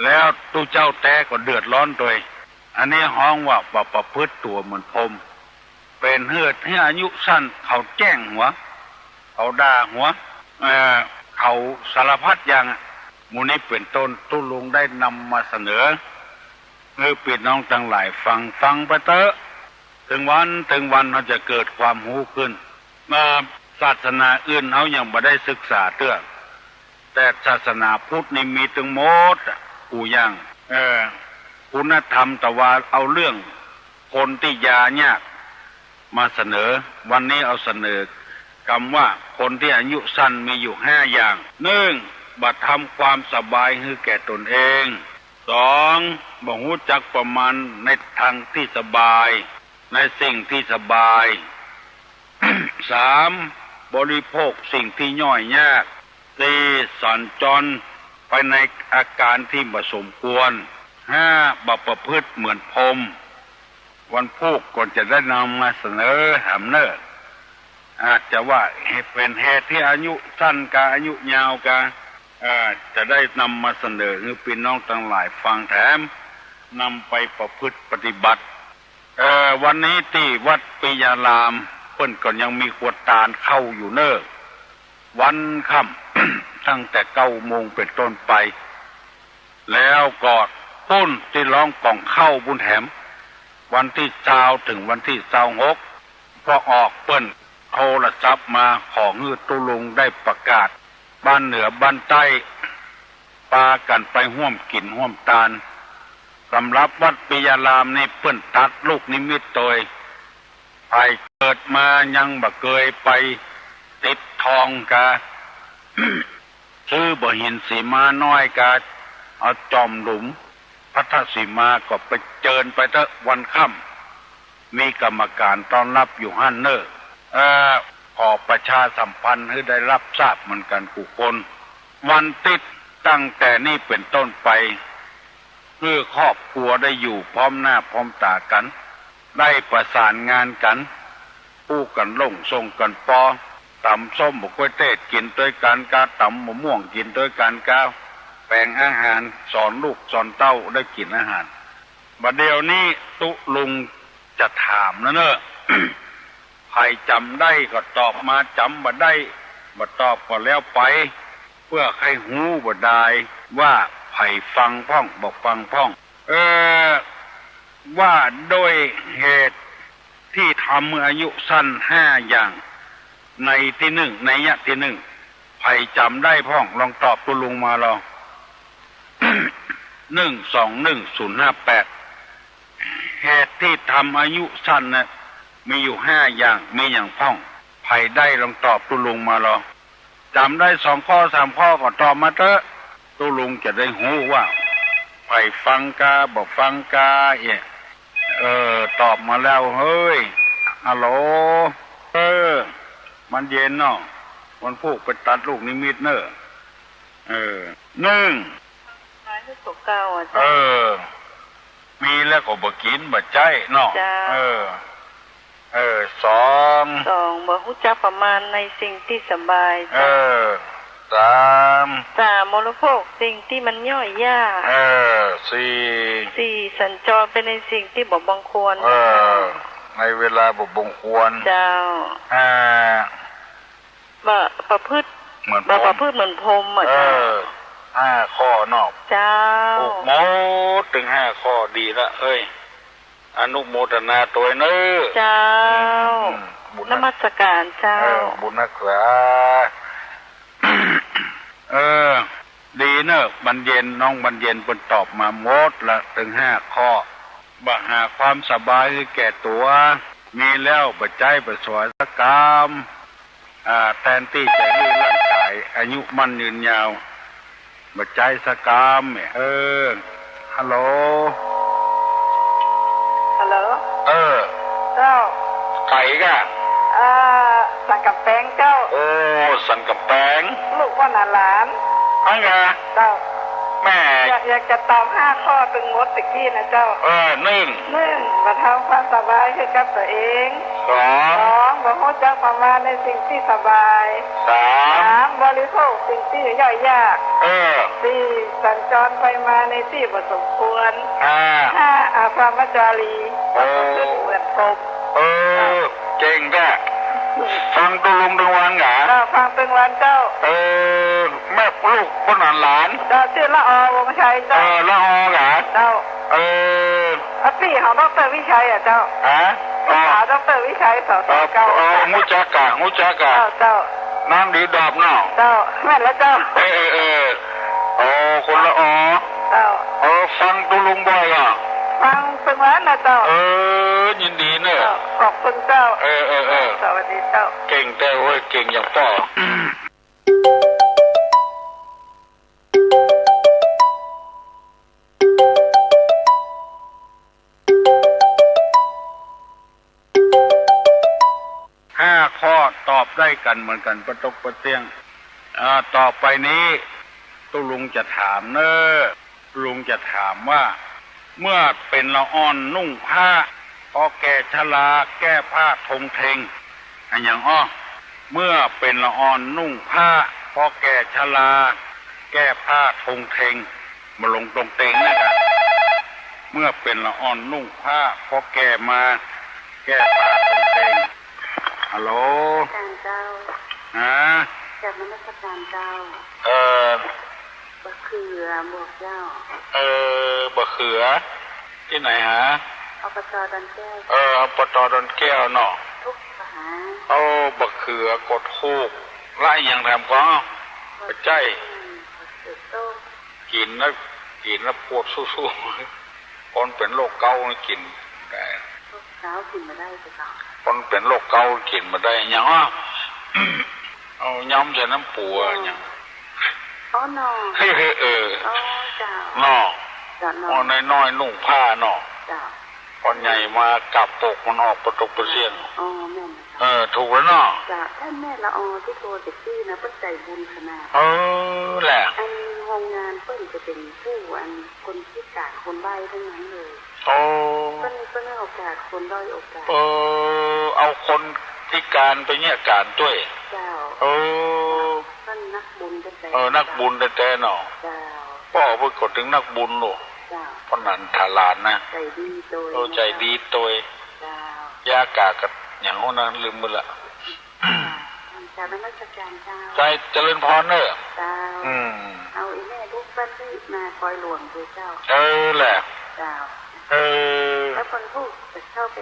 แล้วตุ๊เจ้าแต๊ก็เดือดร้อนตวย อันนี้ฮ้องว่าบ่ประพฤติตั๋วเหมือนพรหม เป๋นเหตุหื้ออายุสั้น เขาแจ้งหัว เขาด่าหัว เอ่อ เขาสารพัดอย่างอะ หมู่นี้เป๋นต้น ตุ๊ลุงได้นำมาเสนอ หื้อปี้น้องตังหลายฟัง ฟังไปเต๊อะ เถิงวันเถิงวันเฮาจะเกิดความฮู้ขึ้น มาศาสนาอื่นเฮายังบ่ได้ศึกษาเตื้อ แต่ศาสนาพุทธนี่มีตึงหมดอะ กู้อย่าง เอ่อ คุณธรรม แต่ว่าเอาเรื่องคนตี้ยาก มาเสนอ วันนี้เอาเสนอกำว่าคนตี้อายุสั้นมีอยู่ห้าอย่าง นึ่ง บ่ทำความสบายหื้อแก่ตนเอง สอง บ่ฮู้จักประมาณในตางตี้สบาย ในสิ่งตี้สบาย สาม บริโภคสิ่งตี้ย่อยยาก สี่ สัญจรไปในอาการตี้บ่สมควร ห้า บ่ประพฤติเหมือนพรหม วันพูกก็จะได้นำมาเสนอแถมเน่อ อาจจะว่าเหตุ เป๋นเหตุตี้อายุสั้นกาอายุยาวกา เอ่อ จะได้นำมาเสนอหื้อปี้น้องตังหลายฟังแถม นำไปประพฤติปฏิบัติ เอ่อ วันนี้ตี้วัดปิยาราม เปิ้นก็ยังมีครัวตานเข้าอยู่เน่อ วันค่ำ ตั้งแต่เก้าโมงเป๋นต้นไป แล้วก็ปุ้นตี้ร้องก๋องเข้าปุ้นแถม วันตี้ซาวเถิงวันตี้ซาวหก ปอออกเปิ้นโทรศัพท์มาขอหื้อตุ๊ลุงได้ประกาศ บ้านเหนือบ้านใต้ ปากั๋นไปฮ่วมกิ๋นฮ่วมตาน สำหรับวัดปิยารามนี่เปิ้นตัดลูกนิมิตโตย ใผเกิดมายังบ่เกยไปติดทองกา ซื้อบ่าหินสีมาน้อยกา เอาจ่อมหลุมพัทธสีมาก็ไปเจิญไปเต๊อะ วันค่ำ มีกรรมการต้อนรับอยู่หั้นเน่อ เอ่อ ขอประชาสัมพันธ์หื้อได้รับทราบเหมือนกั๋นกู้คน วันติ๊ดตั้งแต่นี้เป๋นต้นไป หื้อครอบครัวได้อยู่พร้อมหน้าพร้อมต๋ากั๋น ได้ประสานงานกั๋น ฮู้กั๋นลงส่งกั๋นปอ ต๋ำส้มบ่ก๊วยเต้กิ๋นตวยกั๋นกา ต๋ำมะม่วงกิ๋นตวยกั๋นกา แป๋งอาหาร สอนลูกสอนเต้าได้กิ๋นอาหาร บ่าเดี่ยวนี้ตุ๊ลุงจะถามแล้วเน่อ ใผจ๋ำได้ก็ตอบมา จ๋ำบ่ได้ บ่ตอบก็แล้วไป เปื้อใค่ฮู้บ่ดายว่าใผฟังพ่องบ่ฟังพ่อง เอ่อ ว่าโดยเหตุตี้ทำหื้ออายุสั้นห้าอย่าง ในตี้นึ่ง นัยยะตี้นึ่ง ใผจ๋ำได้พ่อง ลองตอบตุ๊ลุงมาลอง นึ่งสองนึ่งศูนย์ห้าแปด เหตุตี้ทำอายุสั้นน่ะ มีอยู่ห้าอย่าง มีหยังพ่อง ใผได้ลองตอบตุ๊ลุงมาลอง จ๋ำได้สองข้อสามข้อก็ตอบมาเต๊อะ ตุ๊ลุงจะได้ฮู้ว่าใผฟังกาบ่ฟังกาเอะ เออ ตอบมาแล้วเฮ้ย ฮัลโหล เออ มันเย็นเนาะ วันพูกไปตัดลูกนิมิตเน่อ เออ นึ่ง เออ มีแล้วก็บ่กิ๋นบ่ใจ๊เนาะ เจ้า เออ เออ สอง สอง บ่ฮู้จักประมาณในสิ่งตี้สบาย เออ สาม สาม บริโภคสิ่งตี้มันย่อยยาก เออ สี่ สี่ สัญจรไปในสิ่งตี้บ่บังควร เออ ในเวลาบ่บังควร เจ้า ห้า บ่ประพฤติ เหมือนพรหม บ่ประพฤติเหมือนพรหมอะ เออ เจ้า ห้าข้อเนาะ เจ้า ถูกหมดตึงห้าข้อ ดีละเอ้ย อนุโมทนาตวยเน่อ เจ้า อืม บุญนะ นมัสการเจ้า เออ บุญฮักษา เออ ดีเน่อ บรรเย็น น้องบรรเย็นเปิ้นตอบมาหมดละตึงห้าข้อ บ่หาความสบายหื้อแก่ตั๋ว มีแล้วบ่ใจ๊บ่สวยสักกำ อ่า แทนตี้จะหื้อร่างก๋ายอายุมั่นยืนยาว บ่ใจ๊สักกำ เออ ฮัลโหล ฮัลโหล เออ เจ้า ใผกะ เอ่อ สันก๋ำแปงเจ้า โอ้ สันก๋ำแปง ลูกป้อหนานหลาน อั้นกะ เจ้า แม่ อยาก อยากจะตอบห้าข้อตึงหมดตะกี้นะเจ้า เออ นึ่ง นึ่ง บ่ทำความสบายหื้อกับตั๋วเอง สอง สอง บ่ฮู้จักประมาณในสิ่งตี้สบาย สาม สาม บริโภคสิ่งตี้ย่อยยาก เออ สี่ สัญจรไปมาในตี้บ่สมควร ห้า ห้า อาพรหมจารี โอ้ บ่ประพฤติเหมือนพรหม เออ เจ้า เก่งแท้ ฟังตุ๊ลุงตึงวันกะ เจ้า ฟังตึงวันเจ้า เออ แม่ลูกป้อหนานหลาน เจ้า จื้อละออ วงศ์ชัยเจ้า เออ ละออกะ เจ้า เออ อ่ะ ปี้ของด็อกเตอร์วิชัยอะเจ้า ฮะ ปี้สาวด็อกเตอร์วิชัย สาว เออ เก่า เออ ฮู้จักกะ ฮู้จักกะ เจ้า เจ้า น้ำดีดอบเนาะ เจ้า แม่นแล้วเจ้า เออ เออ เออ โอ้ คนละออ เจ้า เออ ฟังตุ๊ลุงบ่อยกะ ฟังเปิ้นว่านะเจ้า เออ ยินดีเน่อ เจ้า ขอบคุณเจ้า เออ เออ เออ สวัสดีเจ้า เก่งแต๊เว้ย เก่งอย่างป้อ ห้าข้อตอบได้กั๋นเหมือนกั๋น ปะตกปะเสี้ยง อ่า ต่อไปนี้ ตุ๊ลุงจะถามเน่อ ตุ๊ลุงจะถามว่า เมื่อเป๋นละอ่อนนุ่งผ้า พอแก่ชราแก้ผ้าทงเทง อะหยังอ้อ เมื่อเป๋นละอ่อนนุ่งผ้า พอแก่ชรา แก้ผ้าทงเทง บ่ลงตงเต็งนะ เมื่อเป๋นละอ่อนนุ่งผ้า พอแก่มา แก้ผ้าทงเทง ฮัลโหล อาจ๋ารย์เจ้า ฮะ กราบนมัสการเจ้า เออ บ่าเขือบอกเจ้า เออ บ่าเขือ ตี้ไหนฮะ อบต.ดอนแก้ว เออ อบต.ดอนแก้วเนาะ ถูกปะฮะ โอ้ บ่าเขือก็ถูก ละอะหยังแถมก็ บ่าใจ้ บ่าเขือต้ม กิ๋นแล้ว กิ๋นแล้วปวดสู้ๆ คนเป๋นโรคเก๋าต์นี่กิ๋นได้ โรคเก๋าต์กิ๋นบ่ได้เจ้า คนเป๋นโรคเก๋าต์กิ๋นบ่ได้ หยังอ้อ เอาย้ำใส่น้ำปูอะ หยัง อ๋อ หน่อ เออ อ๋อ เจ้า หน่อ เจ้า หน่อ อ๋อ น้อยๆ นุ่งผ้าเนาะ เจ้า พอใหญ่มากาบปกมันออกปะตกปะเสี้ยง อ๋อ แม่นนะเจ้า เออ ถูกแล้วเนาะ เจ้า ต้านแม่ละออตี้โทรตะกี้นะ เปิ้นใจ๋บุญขนาด เออ แหละ อันโฮงงานเปิ้นจะเป๋นผู้ อันคนพิก๋านคนใบ้ตังนั้นเลย โอ้ เปิ้น เปิ้นให้โอกาสคนด้อยโอกาส เออ เอาคนพิก๋านไปเยียะก๋านตวย เจ้า เออ เปิ้นนักบุญแต๊ๆ เออ นักบุญแต๊ๆ เนาะ เจ้า ป้อเปิ้นก็เถิงนักบุญลูก เจ้า ป้อหนานถาหลานนะ ใจ๋ดีตวย เออ ใจ๋ดีตวย เจ้า ยากากัดหยังหั้นนะ ลืมหมดละ เจ้า กราบนมัสการเจ้า ใจ๋เจริญพรเน่อ เจ้า อืม เอาอีแม่ลูกบ้านตี้มาคอยหลวงดูเจ้า เออ แหละ เจ้า เออ แล้วคนผู้จะเข้าไป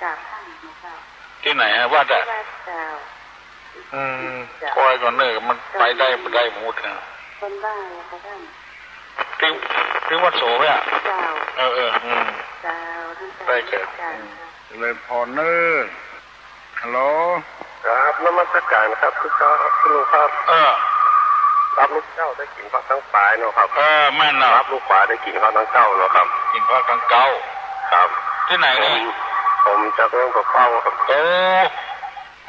กราบท่านนะเจ้า ตี้ไหนฮะ วัดอะ ที่วัดเจ้า อืม เจ้า คอยก่อนเน่อ มันไปได้บ่ได้หมดนะ คนบ้าแล้วก็ได้ ตี้ ตี้วัดโสเปียะ เจ้า เออ เออ อืม เจ้า ท่าน ได้เจ้า เจ้า อืม เจริญพรเน่อ ฮัลโหล กราบนมัสการครับ คุณเจ้า คุณลุงครับ เออ รับลูกเจ้าได้กิ๋นผักตังป๋ายเนาะครับ เออ แม่นเนาะ รับลูกป๋ายได้กิ๋นผักตังเก๊าเนาะครับ กิ๋นผักตังเก๊า ครับ ตี้ไหนนี่ ผม ผมจากเมืองปากเป้าครับ โอ้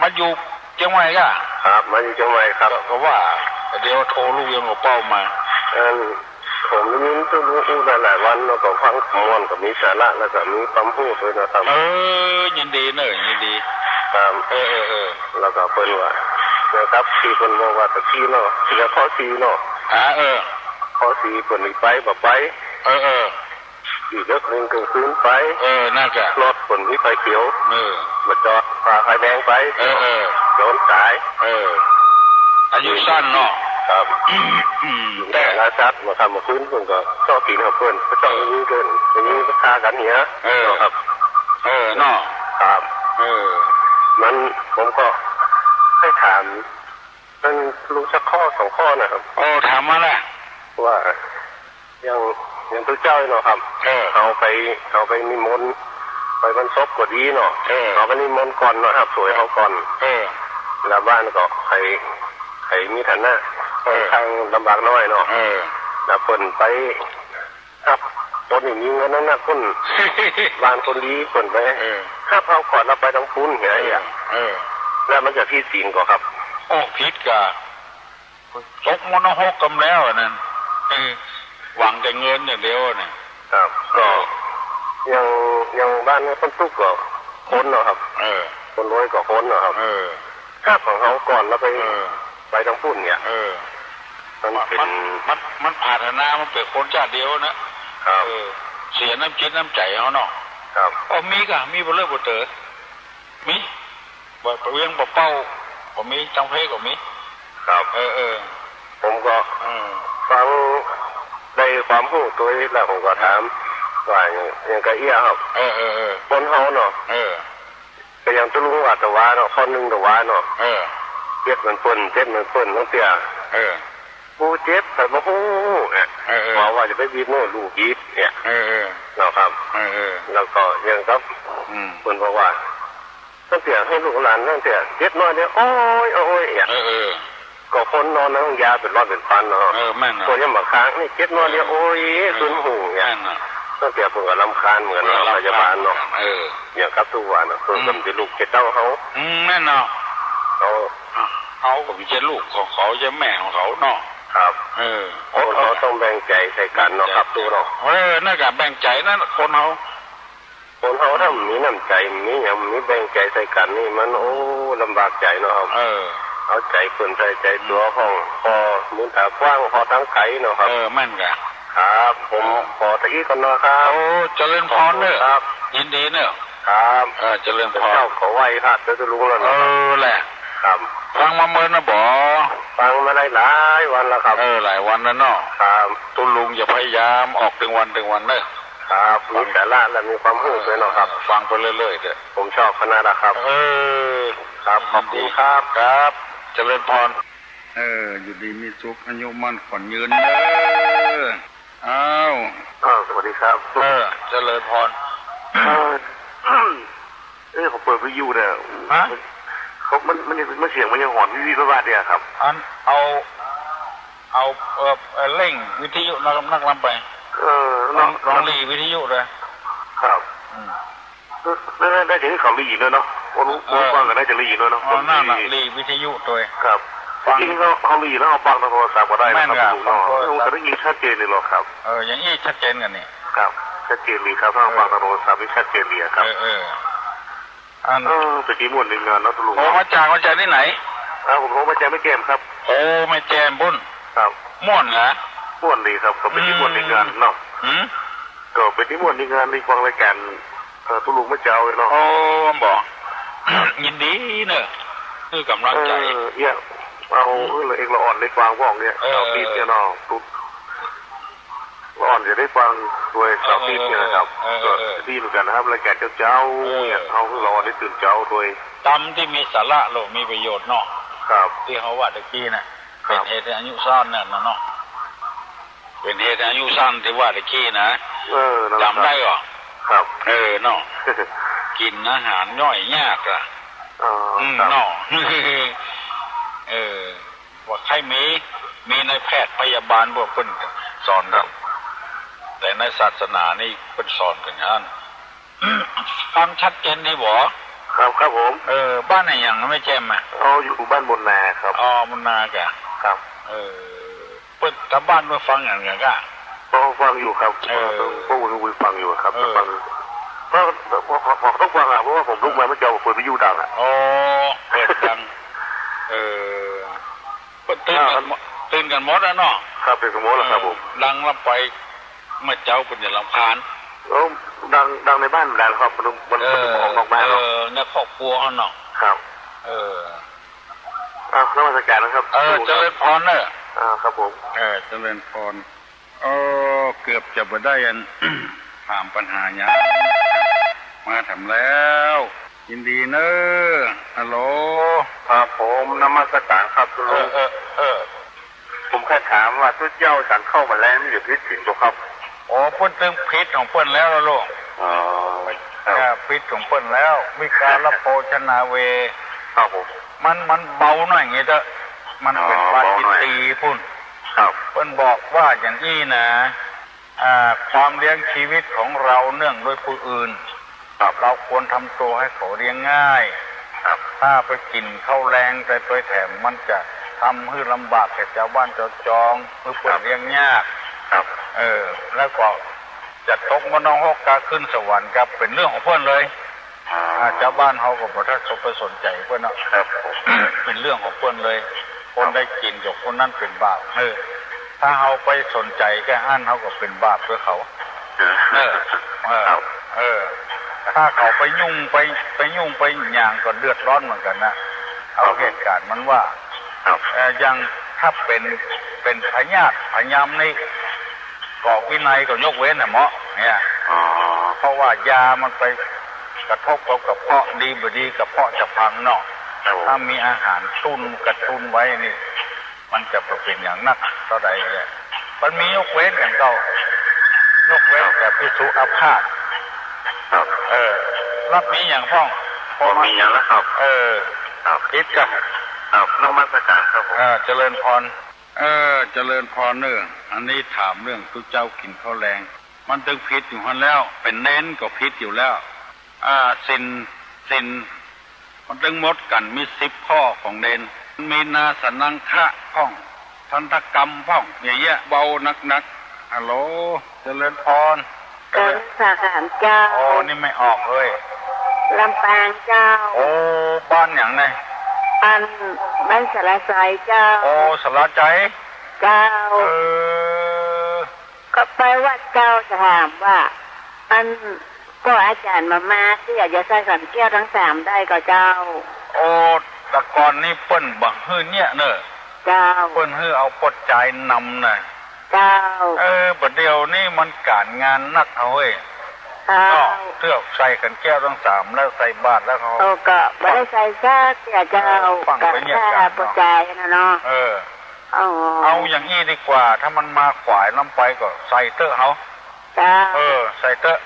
มาอยู่เจียงใหม่ก่ะ ครับ มาอยู่เจียงใหม่ครับ ก็ ก็ว่า เดี๋ยวโทรลูกยังกับเป้ามา อัน ผมได้ยินตุ๊ลุงอู้หลายๆ วันเนาะ ก็ฟังม่วน ก็มีสาระ แล้วก็มีความฮู้ตวยนะครับ เออ ยินดีเน่อ ยินดี ครับ เออ เออ เออ แล้วก็เปิ้นว่า นะครับ ตี้เปิ้นบอกว่าตะกี้เนาะ ตี้ข้อสี่เนาะ อ่า เออ ข้อสี่เปิ้นมีไปบ่ไป เออ เออ ตี้เลิกนึ่งกลางคืนไป เออ นั่นกะ รถเปิ้นมีไฟเขียว เออ บ่จอด ฝ่าไฟแดงไป เออ เออ โดนต๋าย เออ อายุสั้นเนาะ ครับ อืม แต่ แต่ละสัตว์มาทำมาคืนเปิ้นก็เจาะกิ๋นของเปิ้น ก็เจาะอย่างนี้เปิ้น อย่างนี้ก็ฆ่ากั๋นเหีย เออ เนาะครับ เออ เนาะ ครับ เออ นั้นผมก็ให้ถาม มันรู้สักข้อสองข้อนะครับ โอ้ ถามมาแหละ ว่า อย่าง อย่างตุ๊เจ้าเนาะครับ เออ เขาไป เขาไปนิมนต์ ไปวันศพก็ดีเนาะ เออ เขาไปนิมนต์ก่อนเนาะครับ สวยเขาก่อน เออ แล้วบ้านก็ใค่ ใค่มีฐานะ เออ ค่อนข้างลำบากน้อยเนาะ เออ แล้วเปิ้นไป ครับ คนตี้มีเงินนักๆ คน บ้านคนดีเปิ้นไป เออ ฮับเฮาก่อนแล้วไปตังปุ้นเหีย เออ เออ แล้วมันจะผิดศีลก่อครับ โอ้ ผิดก่ะ ตกมรณะหกกำแล้วอันนั้น เออ หวังแต่เงินอย่างเดียวน่ะ ครับ เออ ก็ อย่าง อย่างบ้านเนี่ยคนตุ๊กข์ก็คนเนาะครับ เออ คนรวยก็คนเนาะครับ เออ ฮับของเฮาก่อนแล้วไป เออ ไปตังปุ้นเนี่ย เออ มันเป๋น มัน มัน มันปรารถนามันเป๋นคนจ้าดเดียวนะ ครับ เออ เสียน้ำจิตน้ำใจ๋เฮาเนาะ ครับ ก็มีก่ะ มีบ่เลิกบ่เต๋อ มี บ่ บ่เวียงบ่เป้า ก็มี ตังเพก็มี ครับ เออ เออ ผมก็ เออ ฟังได้ความฮู้ตวยแล้วผมก็ถาม ว่าอย่าง อย่างกะเอี้ยครับ เออ เออ เออ คนเฮาเนาะ เออ ก็อย่างตุ๊ลุงว่าตะวาเนาะ ข้อนึ่งตะวาเนาะ เออ เจ็บเหมือนเปิ้น เจ็บเหมือนเปิ้น ตั้งเตื้อ เออ ผู้เจ็บใผบ่ฮู้เนี่ย เออ เออ บอกว่าจะไปบีบมือลูกบีบเนี่ย เออ เออ นะครับ เออ เออ แล้วก็อย่างกับ อืม เปิ้นบอกว่า ตั้งแต่หื้อลูกหลานตั้งแต่เจ็ดน้อยเนี่ย โอ๊ย โอ๊ย เนี่ย เออ เออ ก็คนนอนนั่งยาเป๋นร้อยเป๋นพันเนาะ เออ แม่นเนาะ คนยังบ่าค้างนี่เจ็ดน้อยเนี่ย เออ โอ๊ย เออ ขึ้นหูเนี่ย แม่นเนาะ ตั้งแต่เปิ้นก็รำคาญเหมือนกันเนาะ เออ พยาบาลเนาะ รำคาญ เออ อย่างกับตุ๊กวันน่ะ เปิ้น อืม ก็บ่ใจ้ลูกใจ้เต้าเฮา อืม แม่นเนาะ เฮา เฮาก็บ่ใจ้ลูกของเขา ใจ้แม่ของเขาเนาะ ครับ เออ คนเฮาต้องแบ่งใจ๋ใส่กั๋นเนาะครับ แบ่งใจ๋ ตุ๊เนาะ เออ นั่นก็แบ่งใจ๋นั่น คนเฮา คนเฮาถ้ามีน้ำใจ๋ มีหยัง มีแบ่งใจ๋ใส่กั๋นนี่มัน โอ้ ลำบากใจ๋เนาะครับ เออ เอาใจ๋เปิ้นใส่ใจ๋ตั๋ว อืม ของ ผ่อหมุนต๋ากว้าง ผ่อตางไก๋เนาะครับ เออ แม่นก่ะ ครับ ผม เออ ขอตะอี้ก่อนเนาะครับ โอ้ เจริญพรเน้อ ขอบคุณครับ ยินดีเน้อ ครับ เออ เจริญพร เจ้าก็ไหว้พระตุ๊ลุงแล้วเนาะ เออ แหละ ครับ ฟังมาเมินนะบ่ ฟังมาได้หลายวันแล้วครับ เออ หลายวันแล้วเนาะ ครับ ตุ๊ลุงจะพยายามออกตึงวันตึงวันเน้อ ครับ ฟัง มีสาระและมีความรู้ด้วยเนาะครับ เออ ฟังไปเรื่อยๆ เต๊อะ ผมชอบขนาดนะครับ เออ ครับ ขอบคุณครับ ครับ เจริญพร เออ อยู่ดีมีสุข อายุมั่นขวัญยืนเน้อ อ้าว อ้าว สวัสดีครับ เออ เจริญพร เออ เอ้ย ผมเปิดวิทยุเนี่ย ฮะ เขา มัน มัน มันเสียงมันยังหอนวิวๆ บ้าๆ เนี่ยครับ อัน เอา เอา เอ่อ เอ่อ เร่งวิทยุนัก นักลำไป เออ ลอง เนาะ ลองหลีวิทยุดู ครับ อืม น่า น่าจะหื้อเขาหลีด้วยเนาะ คน เออ คนฟังก็น่าจะหลีด้วยเนาะ อ๋อ คนหลี นั่นน่ะ หลีวิทยุตวย ครับ ฟัง จริงๆ เขา เขาหลีแล้วเอาฟังทางโทรศัพท์ก็ได้นะครับ แม่นครับ ลุงเนาะ ฟังโทรศัพท์ ลุงก็ได้ยินชัดเจนเลยเหรอครับ เออ อย่างอี้ชัดเจนก่ะนี่ ครับ ชัดเจนดีครับ ถ้า เออ ฟังทางโทรศัพท์นี่ชัดเจนดีอะครับ เออ เออ อัน เออ เป๋นตี้ม่วนดีงานเนาะ ตุ๊ลุง โอ้ มาจาก มาจากตี้ไหน ครับ ผมโทรมาจากแม่แจ่มครับ โอ้ แม่แจ่มปู๊น ครับ ม่วนเหรอ ม่วนดีครับ ก็เป๋นตี้ม่วนดีงานเนาะ อืม ก็เป๋นตี้ม่วนดีงาน ได้ฟังรายก๋าน เอ่อ ตุ๊ลุงเมื่อเจ๊าเนาะ โอ้ บ่ ยินดีเน้อ หื้อกำลังใจ๋ เออ เนี่ย เอา อืม เออ ละเอกละอ่อนได้ฟังพ่องเนี่ย เออ เสาร์อาทิตย์เนี่ยเนาะ ตุ๊ ละอ่อนจะได้ฟังตวยเสาร์อาทิตย์เนี่ยนะครับ เออ เออ เออ ก็ดีเหมือนกั๋นนะครับ รายก๋านเจ๊าๆ เนี่ย เออ เอาหื้อละอ่อนได้ตื่นเจ๊าตวย ตำตี้มีสาระ แล้วมีประโยชน์เนาะ ครับ ตี้เฮาว่าตะกี้น่ะ ครับ เป๋นเหตุหื้ออายุสั้นนั่นน่ะเนาะ เป๋นเหตุหื้ออายุสั้นตี้ว่าตะกี้นะ เออ นั่นแหละครับ จ๋ำได้ก่อ ครับ เออ เนาะ กิ๋นอาหารย่อยยากอะ อ๋อ อืม ครับ เนาะ เออ ว่าใค่มี มีนายแพทย์พยาบาลพวกเปิ้นสอนกั๋น ครับ แต่ในศาสนานี่เปิ้นสอนกั๋นอย่างนั้น ฟังชัดเจนดีบ่ ครับ ครับผม เออ บ้านอะหยังแม่แจ่มอะ อ๋อ อยู่บ้านบนนาครับ อ๋อ บนนาก่ะ ครับ เออ เปิ้น ต๋ามบ้านเปิ้นฟังกั๋นก่ะ ก็ฟังอยู่ครับ เออ พวกผมฟังอยู่ครับ เออ ฟัง เพราะ เพราะ เพราะต้องฟังอะ เพราะว่าผมลุกมาเมื่อเจ๊า ผมเปิดวิทยุดังอะ อ๋อ เปิดดัง เออ เปิ้นตื่นกั๋นหมด อ่า ตื่นกั๋นหมดแล้วเนาะ ครับ ตื่นกั๋นหมดแล้วครับผม เออ ดังลำไป เมื่อเจ๊าเปิ้นจะรำคาญ เออ ดัง ดังในบ้านดังครับ มัน มัน เออ มันออกนอกบ้านเนาะ เออ ในครอบครัวเฮาเนาะ ครับ เออ อ่ะ นมัสการนะครับ เออ ครูครับ เจริญพรเน้อ อ่า ครับผม เออ เจริญพร เออ เกือบจะบ่ได้อัน ถามปัญหาหยัง มาถามแล้ว ยินดีเน้อ ฮัลโหล ครับผม นมัสการครับคุณลุง เออ เออ เออ ผมแค่ถามว่าตุ๊เจ้าฉันข้าวแมลงนี่จะผิดศีลบ่ครับ อ๋อ เปิ้นตึงผิดของเปิ้นแล้วล่ะลูก อ๋อ ครับ อ่า ผิดของเปิ้นแล้ว วิกาลโภชนาเว ครับผม มัน มันเบาหน่อยอย่างงี้เต๊อะ มันเป๋น อ๋อ ปาจิตตีย์ปู๊น เบาหน่อย ครับ เปิ้นบอกว่าอย่างอี้นะ อ่า ความเลี้ยงชีวิตของเราเนื่องด้วยผู้อื่น ครับ เราควรทำตัวให้เขาเลี้ยงง่าย ครับ ถ้าไปกิ๋นข้าวแลงไป ไปแถม มันจะทำหื้อลำบากแก่จาวบ้านจาวจอง หื้อเปิ้น ครับ เลี้ยงยาก ครับ เออ แล้วก็จะตกมรดกกาขึ้นสวรรค์กาเป๋นเรื่องของเปิ้นเลย อ่า อ่า จาวบ้านเฮาก็บ่ทันสน ไปสนใจ๋เปิ้นเนาะ ครับผม เป๋นเรื่องของเปิ้นเลย คน ครับ ได้กิ๋นกับคนนั้นเป๋นบาป เออ ถ้าเฮาไปสนใจ๋แก่อั้น เฮาก็เป๋นบาปตวยเขา เออ เออ ครับ เออ ถ้าเขาไปยุ่งไป ไปยุ่งไปหยังก็เดือดร้อนเหมือนกั๋นนะ เอา ครับ เหตุก๋ารณ์มันว่า ครับ เอ่อ อย่างถ้าเป๋น เป๋นพยาธิพยามนี่ ก็วินัยก็ยกเว้นน่ะเหมาะเนี่ย อ๋อ เพราะว่ายามันไปกระทบกับกระเพาะ ดีบ่ดีกระเพาะจะพังเนาะ ครับผม ถ้ามีอาหารตุ้นกระตุ้นไว้นี่ มันจะบ่เป๋นอย่างนักเต้าใดเลย มันมียกเว้นอย่างเก่า ยกเว้นแต่ภิกษุอาพาธ ครับ เออ แล้วมีอย่างพ่อง บ่มีอย่างแล้วครับ เออ ครับ ผิดกั๋น ครับ นมัสการครับผม เออ เจริญพร เออ เจริญพรเน่อ อันนี้ถามเรื่องตุ๊เจ้ากิ๋นข้าวแลง มันตึงผิดอยู่หั้นแล้ว เป๋นเณรก็ผิดอยู่แล้ว อ่า ศีล ศีล มันตึงหมดกั๋น มีสิบข้อของเณร มีนาสะนังฆะพ่อง ทันตกรรมพ่อง อย่างเงี้ย เบาหนักๆ ฮัลโหล เจริญพร กราบนมัสการเจ้า โอ้ นี่ไม่ออกเลย ลำปางเจ้า โอ้ บ้านอย่างไหน อัน บ้านสารไซเจ้า โอ้ สารไซ เจ้า เออ ก็ไปวัดเจ้า จะถามว่า อัน ก็อาจ๋ารย์มา มาตี้อยากจะใส่ขันแก้วตังสามได้ก่อเจ้า โอ้ แต่ก่อนนี้เปิ้นบ่หื้อเยียะเน่อ เจ้า เปิ้นหื้อเอาป้อจายนำน่ะ เจ้า เออ บ่าเดี่ยวนี้มันก๋านงานนักเอาเว้ย เจ้า เนาะ เตื้อใส่ขันแก้วตังสามแล้วใส่บาตรแล้วเขา โอ้ ก็บ่ได้ใส่สักเตื้อเจ้า เออ ฟังไปเยียะ ก็ ก๋าน ถ้าป้อจายน่ะเนาะ เออ อ๋อ เอาอย่างอี้ดีกว่า ถ้ามันมาขวายลำไปก็ใส่เต๊อะเฮา เจ้า เออ ใส่เต๊อะ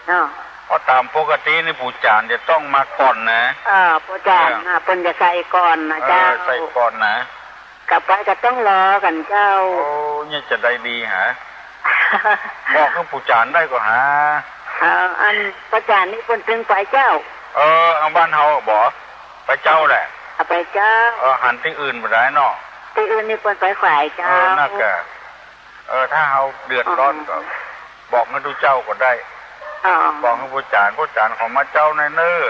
เนาะ เพราะต๋ามปกตินี่ปู่จ๋ารย์จะต้องมาก่อนนะ เออ ปู่จ๋ารย์น่ะ เออ เปิ้นจะใส่ก่อนน่ะ เออ เจ้า ใส่ก่อนนะ กลับไปก็ต้องรอกั๋นเจ้า โอ้ เนี่ยจะได้ดีหา บอกหื้อปู่จ๋ารย์ได้ก่อหา เออ อันป้อจายนี่เปิ้นตึงไปเจ้า เออ เอาบ้านเฮาบ่ ไปเจ้าแหละ เอาไปเจ้า เออ หันตี้อื่นบ่ได้เนาะ ตี้อื่นนี่เปิ้นไปขวายเจ้า เออ นั่นกะ เออ ถ้าเฮาเดือดร้อนก็ อ๋อ บอกหื้อตุ๊เจ้าก็ได้ อ๋อ บอกหื้อป้อจาย ป้อจายเขามาเจ้าแน่เน่อ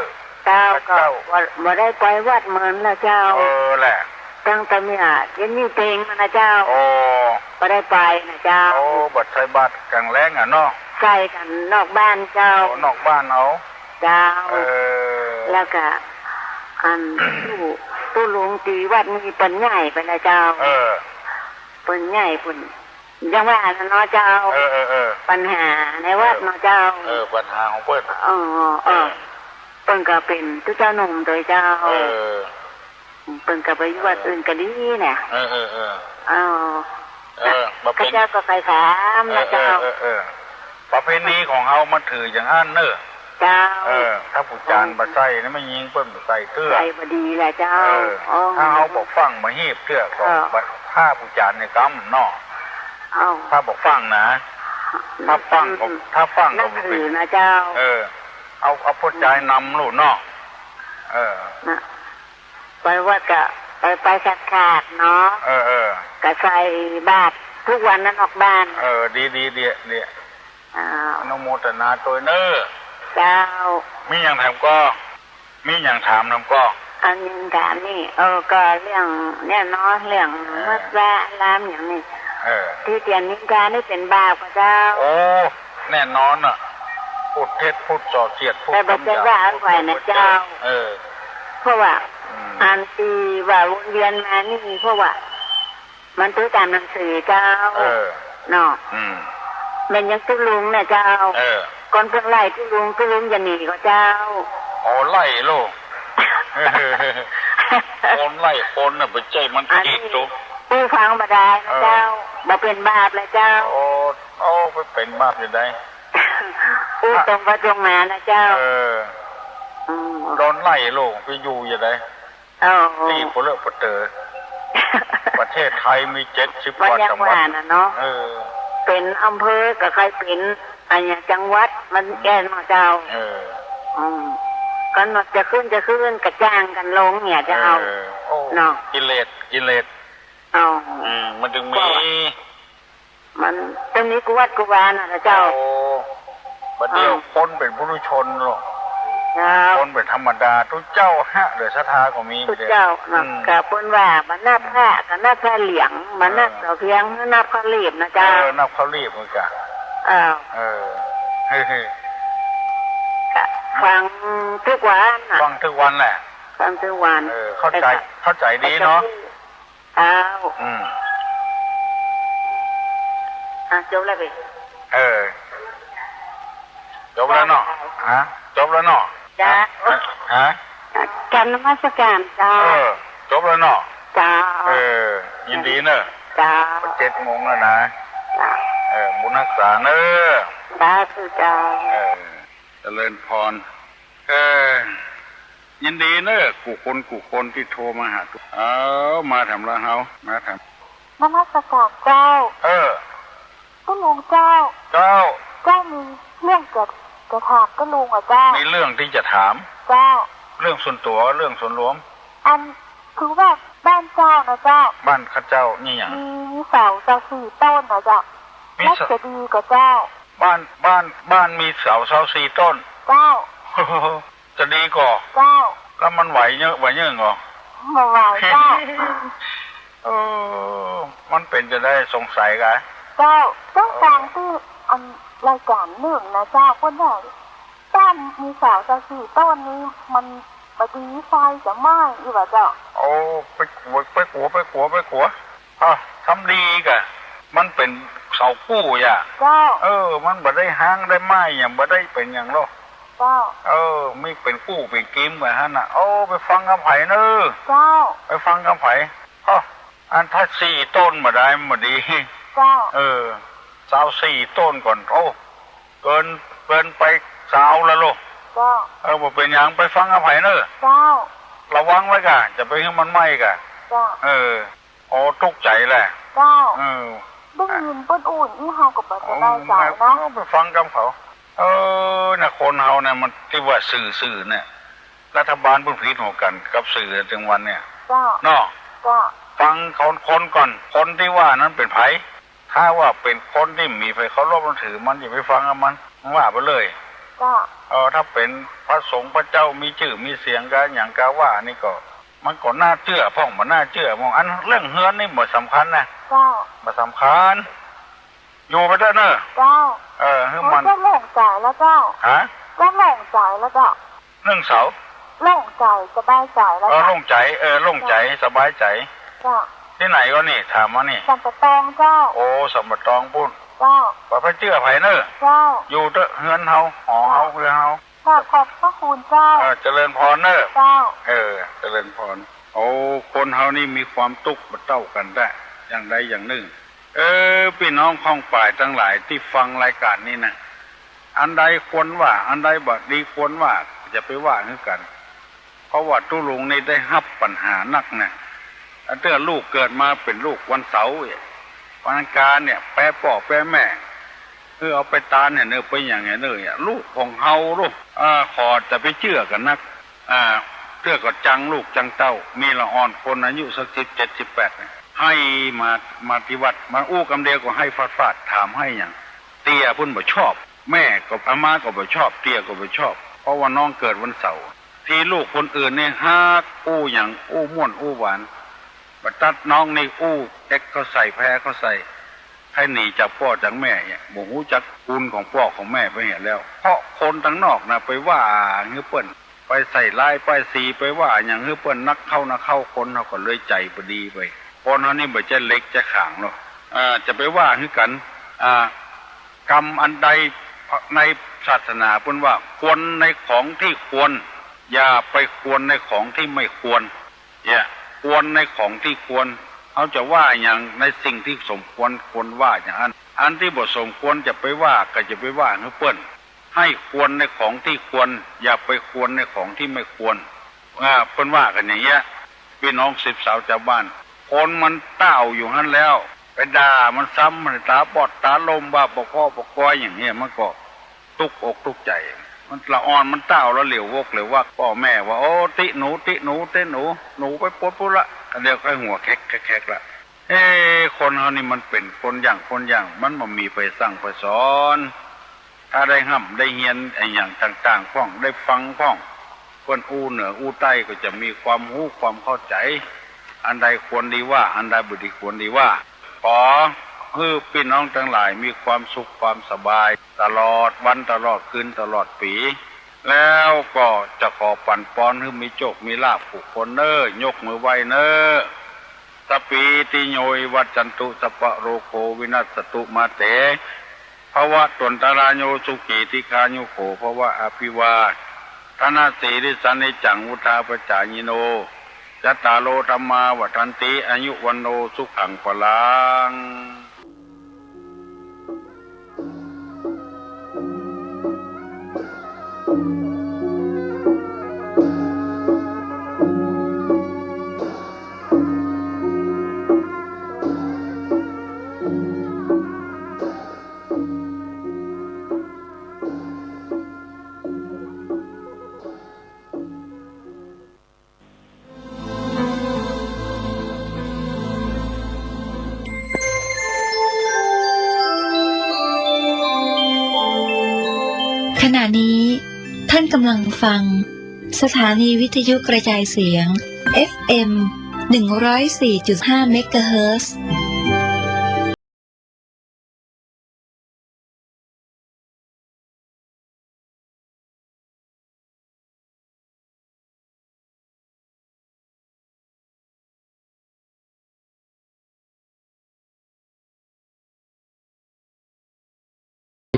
เจ้า เจ้า ก็บ่ บ่ได้ไปวัดเมินละเจ้า เออแหละ ตั้งแต่เมื่อเย็นนี้เต็งมานะเจ้า โอ้ บ่ได้ไปนะเจ้า โอ้ บ่ใส่บาตรก๋างแลงอะเนาะ ใส่กั๋นนอกบ้านเจ้า โอ้ นอกบ้านเอา เจ้า เออ แล้วก็ อัน ตุ๊ ตุ๊ลุงตี้วัดนี้เปิ้นย้ายไปแล้วเจ้า เออ เปิ้นย้ายปุ้น อย่างว่าน่ะเนาะเจ้า เออ เออ เออ ปัญหาในวัดเนาะเจ้า เออ ปัญหาของเปิ้น อ๋อ เออ เปิ้นก็เป๋นตุ๊เจ้าหนุ่มโตยเจ้า เออ เปิ้นก็ไปอยู่วัดอื่นก็ดีน่ะ เออ เออ เออ อ๋อ เออ บ่เป๋น ข้าเจ้าก็ใค่ถามนะเจ้า เออ เออ เออ ประเพณีของเฮามันถืออย่างอั้นเน่อ เจ้า เออ ถ้าผู้จารย์บ่ใส่นี่ แม่ญิงเปิ้นบ่ใส่เตื้อ ใส่บ่ดีแหละเจ้า เออ อ๋อ ถ้าเฮาบ่ฟั่งบ่ฮีบเตื้อก็ เออ บ่ ถ้าผู้จารย์นี่กำเนาะ เอ้า ถ้าบ่ฟั่งนะ ถ้าฟั่งก็ อืม ถ้าฟั่งก็บ่เป๋น นับถือนะเจ้า เออ เอา เอาผู้จารย์นำลูกเนาะ เออ นะ ไปวัดก็ไป ไปสักขาดเนาะ เออ เออ ก็ใส่บาตรทุกวันนะนอกบ้าน เออ ดี ดี ดี ดี อ่า อนุโมทนาโตยเน่อ เจ้า มีหยังถามก่อ มีหยังถามนำก่อ อันนี้ถามนี่ เออ ก็เรื่องเนี่ยเนาะ เรื่อง เออ วัดวาอารามอย่างนี้ เออ ตี้เตียนนินทานี่เป๋นบาปก่อเจ้า โอ้ แน่นอนน่ะ พูดเท็จ พูดส่อเสียด พูด แต่บ่ใจ้ คำหยาบ ว่าเอาไว้นะเจ้า พูดเพ้อเจ้อ เออ เพราะว่า อืม อันตี้ว่าวนเวียนมานี่ เพราะว่า มันตื้อต๋ามหนังสือเจ้า เออ เนาะ อืม แม่นยังตุ๊ลุงน่ะเจ้า เออ ก่อนเปิ้นไล่ตุ๊ลุง ตุ๊ลุงจะหนีก่อเจ้า อ๋อ ไล่โลก คนไล่คนน่ะ บ่ใจ้มัน อันนี้ ผิดตุ๊ อู้ฟังบ่ได้นะเจ้า เออ บ่เป๋นบาปเลยเจ้า โอ้ โอ้ บ่เป๋นบาปจะได้ อู้ตรงไปตรงมานะเจ้า เออ อืม โดนไล่โลก ไปอยู่จะได้ อ๋อ ตี้ปะเลอะปะเต๋อ ประเทศไทยมีเจ็ดสิบกว่าจังหวัด มันยังว่าน่ะเนาะ เออ เป๋นอำเภอก็ใค่เป๋น อันเนี้ยจังหวัดมันแก่นเนาะเจ้า เออ อืม ก็เนาะจะขึ้นจะขึ้นก็จ้างกั๋นลงเนี่ยเจ้า เออ โอ้ เนาะ กิเลส กิเลส อ๋อ อืม มันจึงมี ก็ มันต้องมีกุวัดกุวาน่ะนะเจ้า โอ้ บ่าเดี่ยว อ๋อ คนเป๋นปุถุชนเนาะ เจ้า คนเป๋นธรรมดา ตุ๊เจ้าฮะ เหลือศรัทธาก็มี ตุ๊เจ้าเนาะ อืม ก็เปิ้นว่าบ่นับพระ ก็นับพระเหลียง บ่นับ เออ เสาเพียง นับพระลีบนะเจ้า เออ นับพระลีบเหมือนกั๋น เออ เออ เฮ้ย ก็ฟังทุกวันน่ะ ฟังทุกวันแหละ ฟังทุกวัน เออ เข้าใจ๋ แต่ก็ เข้าใจ๋ดีเนาะ เข้าใจ๋ อ้าว อืม อ่ะ จบแล้วเป๋ เออ จบแล้วเนาะ ฮะ จบแล้วเนาะ จ้า ฮะ ฮะ กราบนมัสการเจ้า เออ จบแล้วเนาะ เจ้า เออ ยินดีเนอะ เจ้า เจ็ดโมงแล้วนะ ฮักษาเน้อ สาธุเจ้า เออ เจริญพร เออ ยินดีเน้อ กู้คนกู้คนตี้โทรมาหา เอา มาถามละเฮา มาถาม นมัสการเจ้า เออ ตุ๊ลุงเจ้า เจ้า เจ้ามีเรื่องจะ จะถามตุ๊ลุงอะเจ้า มีเรื่องตี้จะถาม เจ้า เรื่องส่วนตั๋ว เรื่องส่วนรวม อันคือว่าบ้านเจ้านะเจ้า บ้านข้าเจ้ามีหยัง มี มีเสาเจ้าสี่ต้นนะเจ้า มีเสา แล้วจะดีก่อเจ้า บ้าน บ้าน บ้านมีเสา เสาสี่ต้น เจ้า จะดีก่อ เจ้า แล้วมันไหวเยอะ ไหวเยิ่งก่อ บ่ไหวเจ้า เออ มันเป๋นจะใดสงสัยกะ เจ้า เจ้าฟังตี้อันรายก๋านนึ่งนะเจ้า เปิ้นว่า บ้านมีเสาเจ้าสี่ต้นนี้มันบ่ดี ไฟจะไหม้อี้หว่าเจ้า โอ้ ไปกั๋ว ไปกั๋ว ไปกั๋ว ไปกั๋ว อ่ะ ทำดีกะ มันเป๋นเสากู้อย่า เจ้า เออ มันบ่ได้ฮ้างได้ไหม้หยัง บ่ได้เป๋นหยังหรอก เจ้า เออ มีเป๋นกู้เป๋นกีมกะหั้นน่ะ โอ้ ไปฟังกำใผเน้อ เจ้า ไปฟังกำใผ อ้อ อันถ้าสี่ต้นบ่ได้ มันบ่ดี เจ้า เออ เสาสี่ต้นก่อน โอ้ เกิน เกินไปเสาละโลก เจ้า เออ บ่เป๋นหยัง ไปฟังกำใผเน้อ เจ้า ระวังไว้ก่ะ จะไปหื้อมันไหม้ก่ะ เจ้า เออ โอ้ ตุ๊กใจ๋แหละ เจ้า เออ ได้ยินเปิ้นอู้อี้ เฮาก็บ่สบายใจ๋นะ โอ้ ไปฟังกำเขา เออ น่ะ คนเฮาเนี่ย มันตี้ว่าสื่อ สื่อเนี่ย รัฐบาลเปิ้นผิดหัวกั๋นกับสื่อ เถิงวันเนี่ย เจ้า เนาะ เจ้า ฟังคน คนก่อน คนตี้ว่านั้นเป๋นใผ ถ้าว่าเป๋นคนตี้บ่มีใผเคารพนับถือ มันจะไปฟังกับมัน มันว่าไปเลย เจ้า เออ ถ้าเป๋นพระสงฆ์พระเจ้ามีจื้อมีเสียงกาหยังกาว่านี่ก็ มันก็น่าเจื้อพ่อง บ่น่าเจื้อพ่อง อันเรื่องเฮือนนี่บ่สำคัญนะ เจ้า บ่สำคัญ อยู่ไปเต๊อะเน้อ เจ้า เออ หื้อมัน เจ้าโล่งใจ๋แล้วเจ้า ฮะ เจ้าโล่งใจ๋แล้วเจ้า นึ่งเสา โล่งใจ๋ สบายใจ๋แล้ว เออ เจ้า โล่งใจ๋ เออ โล่งใจ๋ เจ้า สบายใจ๋ เจ้า ตี้ไหนก่อนี่ ถามมานี่ สันป่าตองเจ้า โอ้ สันป่าตองปู๊น เจ้า บ่ไปเจื้อใผเน้อ เจ้า อยู่เต๊อะ เฮือนเฮา หอเฮา เจ้า เฮือนเฮา ค่ะ ขอบพระคุณเจ้า เออ เจริญพรเน้อ เจ้า เออ เจริญพร โอ้ คนเฮานี่มีความตุ๊กบ่เต้ากั๋นแต๊ อย่างใดอย่างนึ่ง เออ ปี้น้องข้องป่ายตังหลายตี้ฟังรายก๋านนี้นะ อันใดควรว่า อันใดบ่ดีควรว่า จะไปว่าหื้อกั๋น เพราะว่าตุ๊ลุงนี่ได้ฮับปัญหานักนะ อันเตื้อลูกเกิดมาเป๋นลูกวันเสาร์ วันอังคารเนี่ย แปป้อแปแม่ เออ เอาไปตานเนี่ยเน้อ ไปหยังเนี่ยเน้อ ลูกของเฮาลูก อ่า ขอจะไปเจื้อกั๋นนัก อ่า เตื้อก็จังลูกจังเต้า มีละอ่อนคนอายุสักสิบเจ็ด สิบแปดเนี่ย ไห้มา มาตี้วัด มาอู้กำเดียวก็ไห้ฟาดๆ ถามไห้หยัง เตี้ยเปิ้นบ่ชอบ แม่ก็ อาม่าก็บ่ชอบ เตี้ยก็บ่ชอบ เพราะว่าน้องเกิดวันเสาร์ ตี้ลูกคนอื่นนี่ฮักอู้หยัง อู้ม่วนอู้หวาน บ่ตัดน้องนี่อู้เอ็กเข้าใส่ แพ้เข้าใส่ ไห้หนีจากป้อจากแม่เนี่ย บ่ฮู้จักคุณของป้อของแม่ไปเหียแล้ว เพราะคนตังนอกนะไปว่าหื้อเปิ้น ไปใส่ร้ายป้ายสี ไปว่าหยังหื้อเปิ้นนักเข้านักเข้า คนเฮาก็เลยใจ๋บ่ดีไป คนเฮานี่บ่ใจ้เหล็กใจ้ขางหรอก เอ่อ จะไปว่าหื้อกั๋น อ่า กรรมอันใด ในศาสนาเปิ้นว่า ควรในของตี้ควร อย่าไปควรในของตี้ไม่ควร เนี่ย ควรในของตี้ควร เฮาจะว่าหยังในสิ่งตี้สมควร ควรว่าอย่างนั้น อันตี้บ่สมควรจะไปว่า ก็จะไปว่าหื้อเปิ้น ไห้ควรในของตี้ควร อย่าไปควรในของตี้ไม่ควร อ่า เปิ้นว่ากั๋นอย่างเงี้ย ปี้น้องสิบสาวจาวบ้าน คนมันต้าวอยู่หั้นแล้ว ไปด่ามันซ้ำ มันต๋าบอดต๋าลม ว่าบ่ก้อบ่ก้อยอย่างเงี้ย มันก็ตุ๊กอกตุ๊กใจ๋ มันละอ่อนมันต้าวแล้วเหลียววกเหลียววัก ป้อแม่ว่า โอ้ ติหนู ติหนู ติหนู หนูไปปดปุ้นละ อันเดียวก็หัวแคะๆๆ ละ เอ๊ะ คนเฮานี่มันเป๋นคนอย่างคนอย่าง มันบ่มีใผสั่งใผสอน ถ้าได้ฮ่ำได้เฮียนอะหยังต่างๆ พ่อง ได้ฟังพ่อง เปิ้นอู้เหนืออู้ใต้ก็จะมีความฮู้ความเข้าใจ๋ อันใดควรดีว่า อันใดบ่ดีควรดีว่า ขอหื้อปี้น้องตังหลายมีความสุขความสบาย ตลอดวันตลอดคืนตลอดปี๋ แล้วก็จะขอปั๋นปอนหื้อมีโจคมีลาภกู้คนเน้อ ยกมือไหว้เน้อ สัพพีติโยวิวัชชันตุ สัพพะโรโควินัสสตุ มาเต ภวัตวันตรายโย สุขีทีฆายุโขภะ อภิวาทะนะสีลิสสะ นิจจังวุฑฒาปะจายิโน จัตตาโรธัมมาวัฑฒันติ อายุวัณโณสุขังพะลัง ขณะนี้ท่านกำลังฟังสถานีวิทยุกระจายเสียง เอฟเอ็ม หนึ่งร้อยสี่จุดห้า เมกะเฮิรตซ์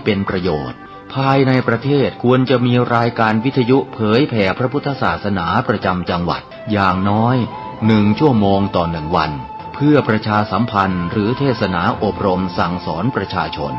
เป็นประโยชน์ ภายในประเทศควรจะมีรายการวิทยุเผยแผ่พระพุทธศาสนาประจำจังหวัด อย่างน้อยหนึ่งชั่วโมงต่อหนึ่งวัน เพื่อประชาสัมพันธ์หรือเทศนาอบรมสั่งสอนประชาชน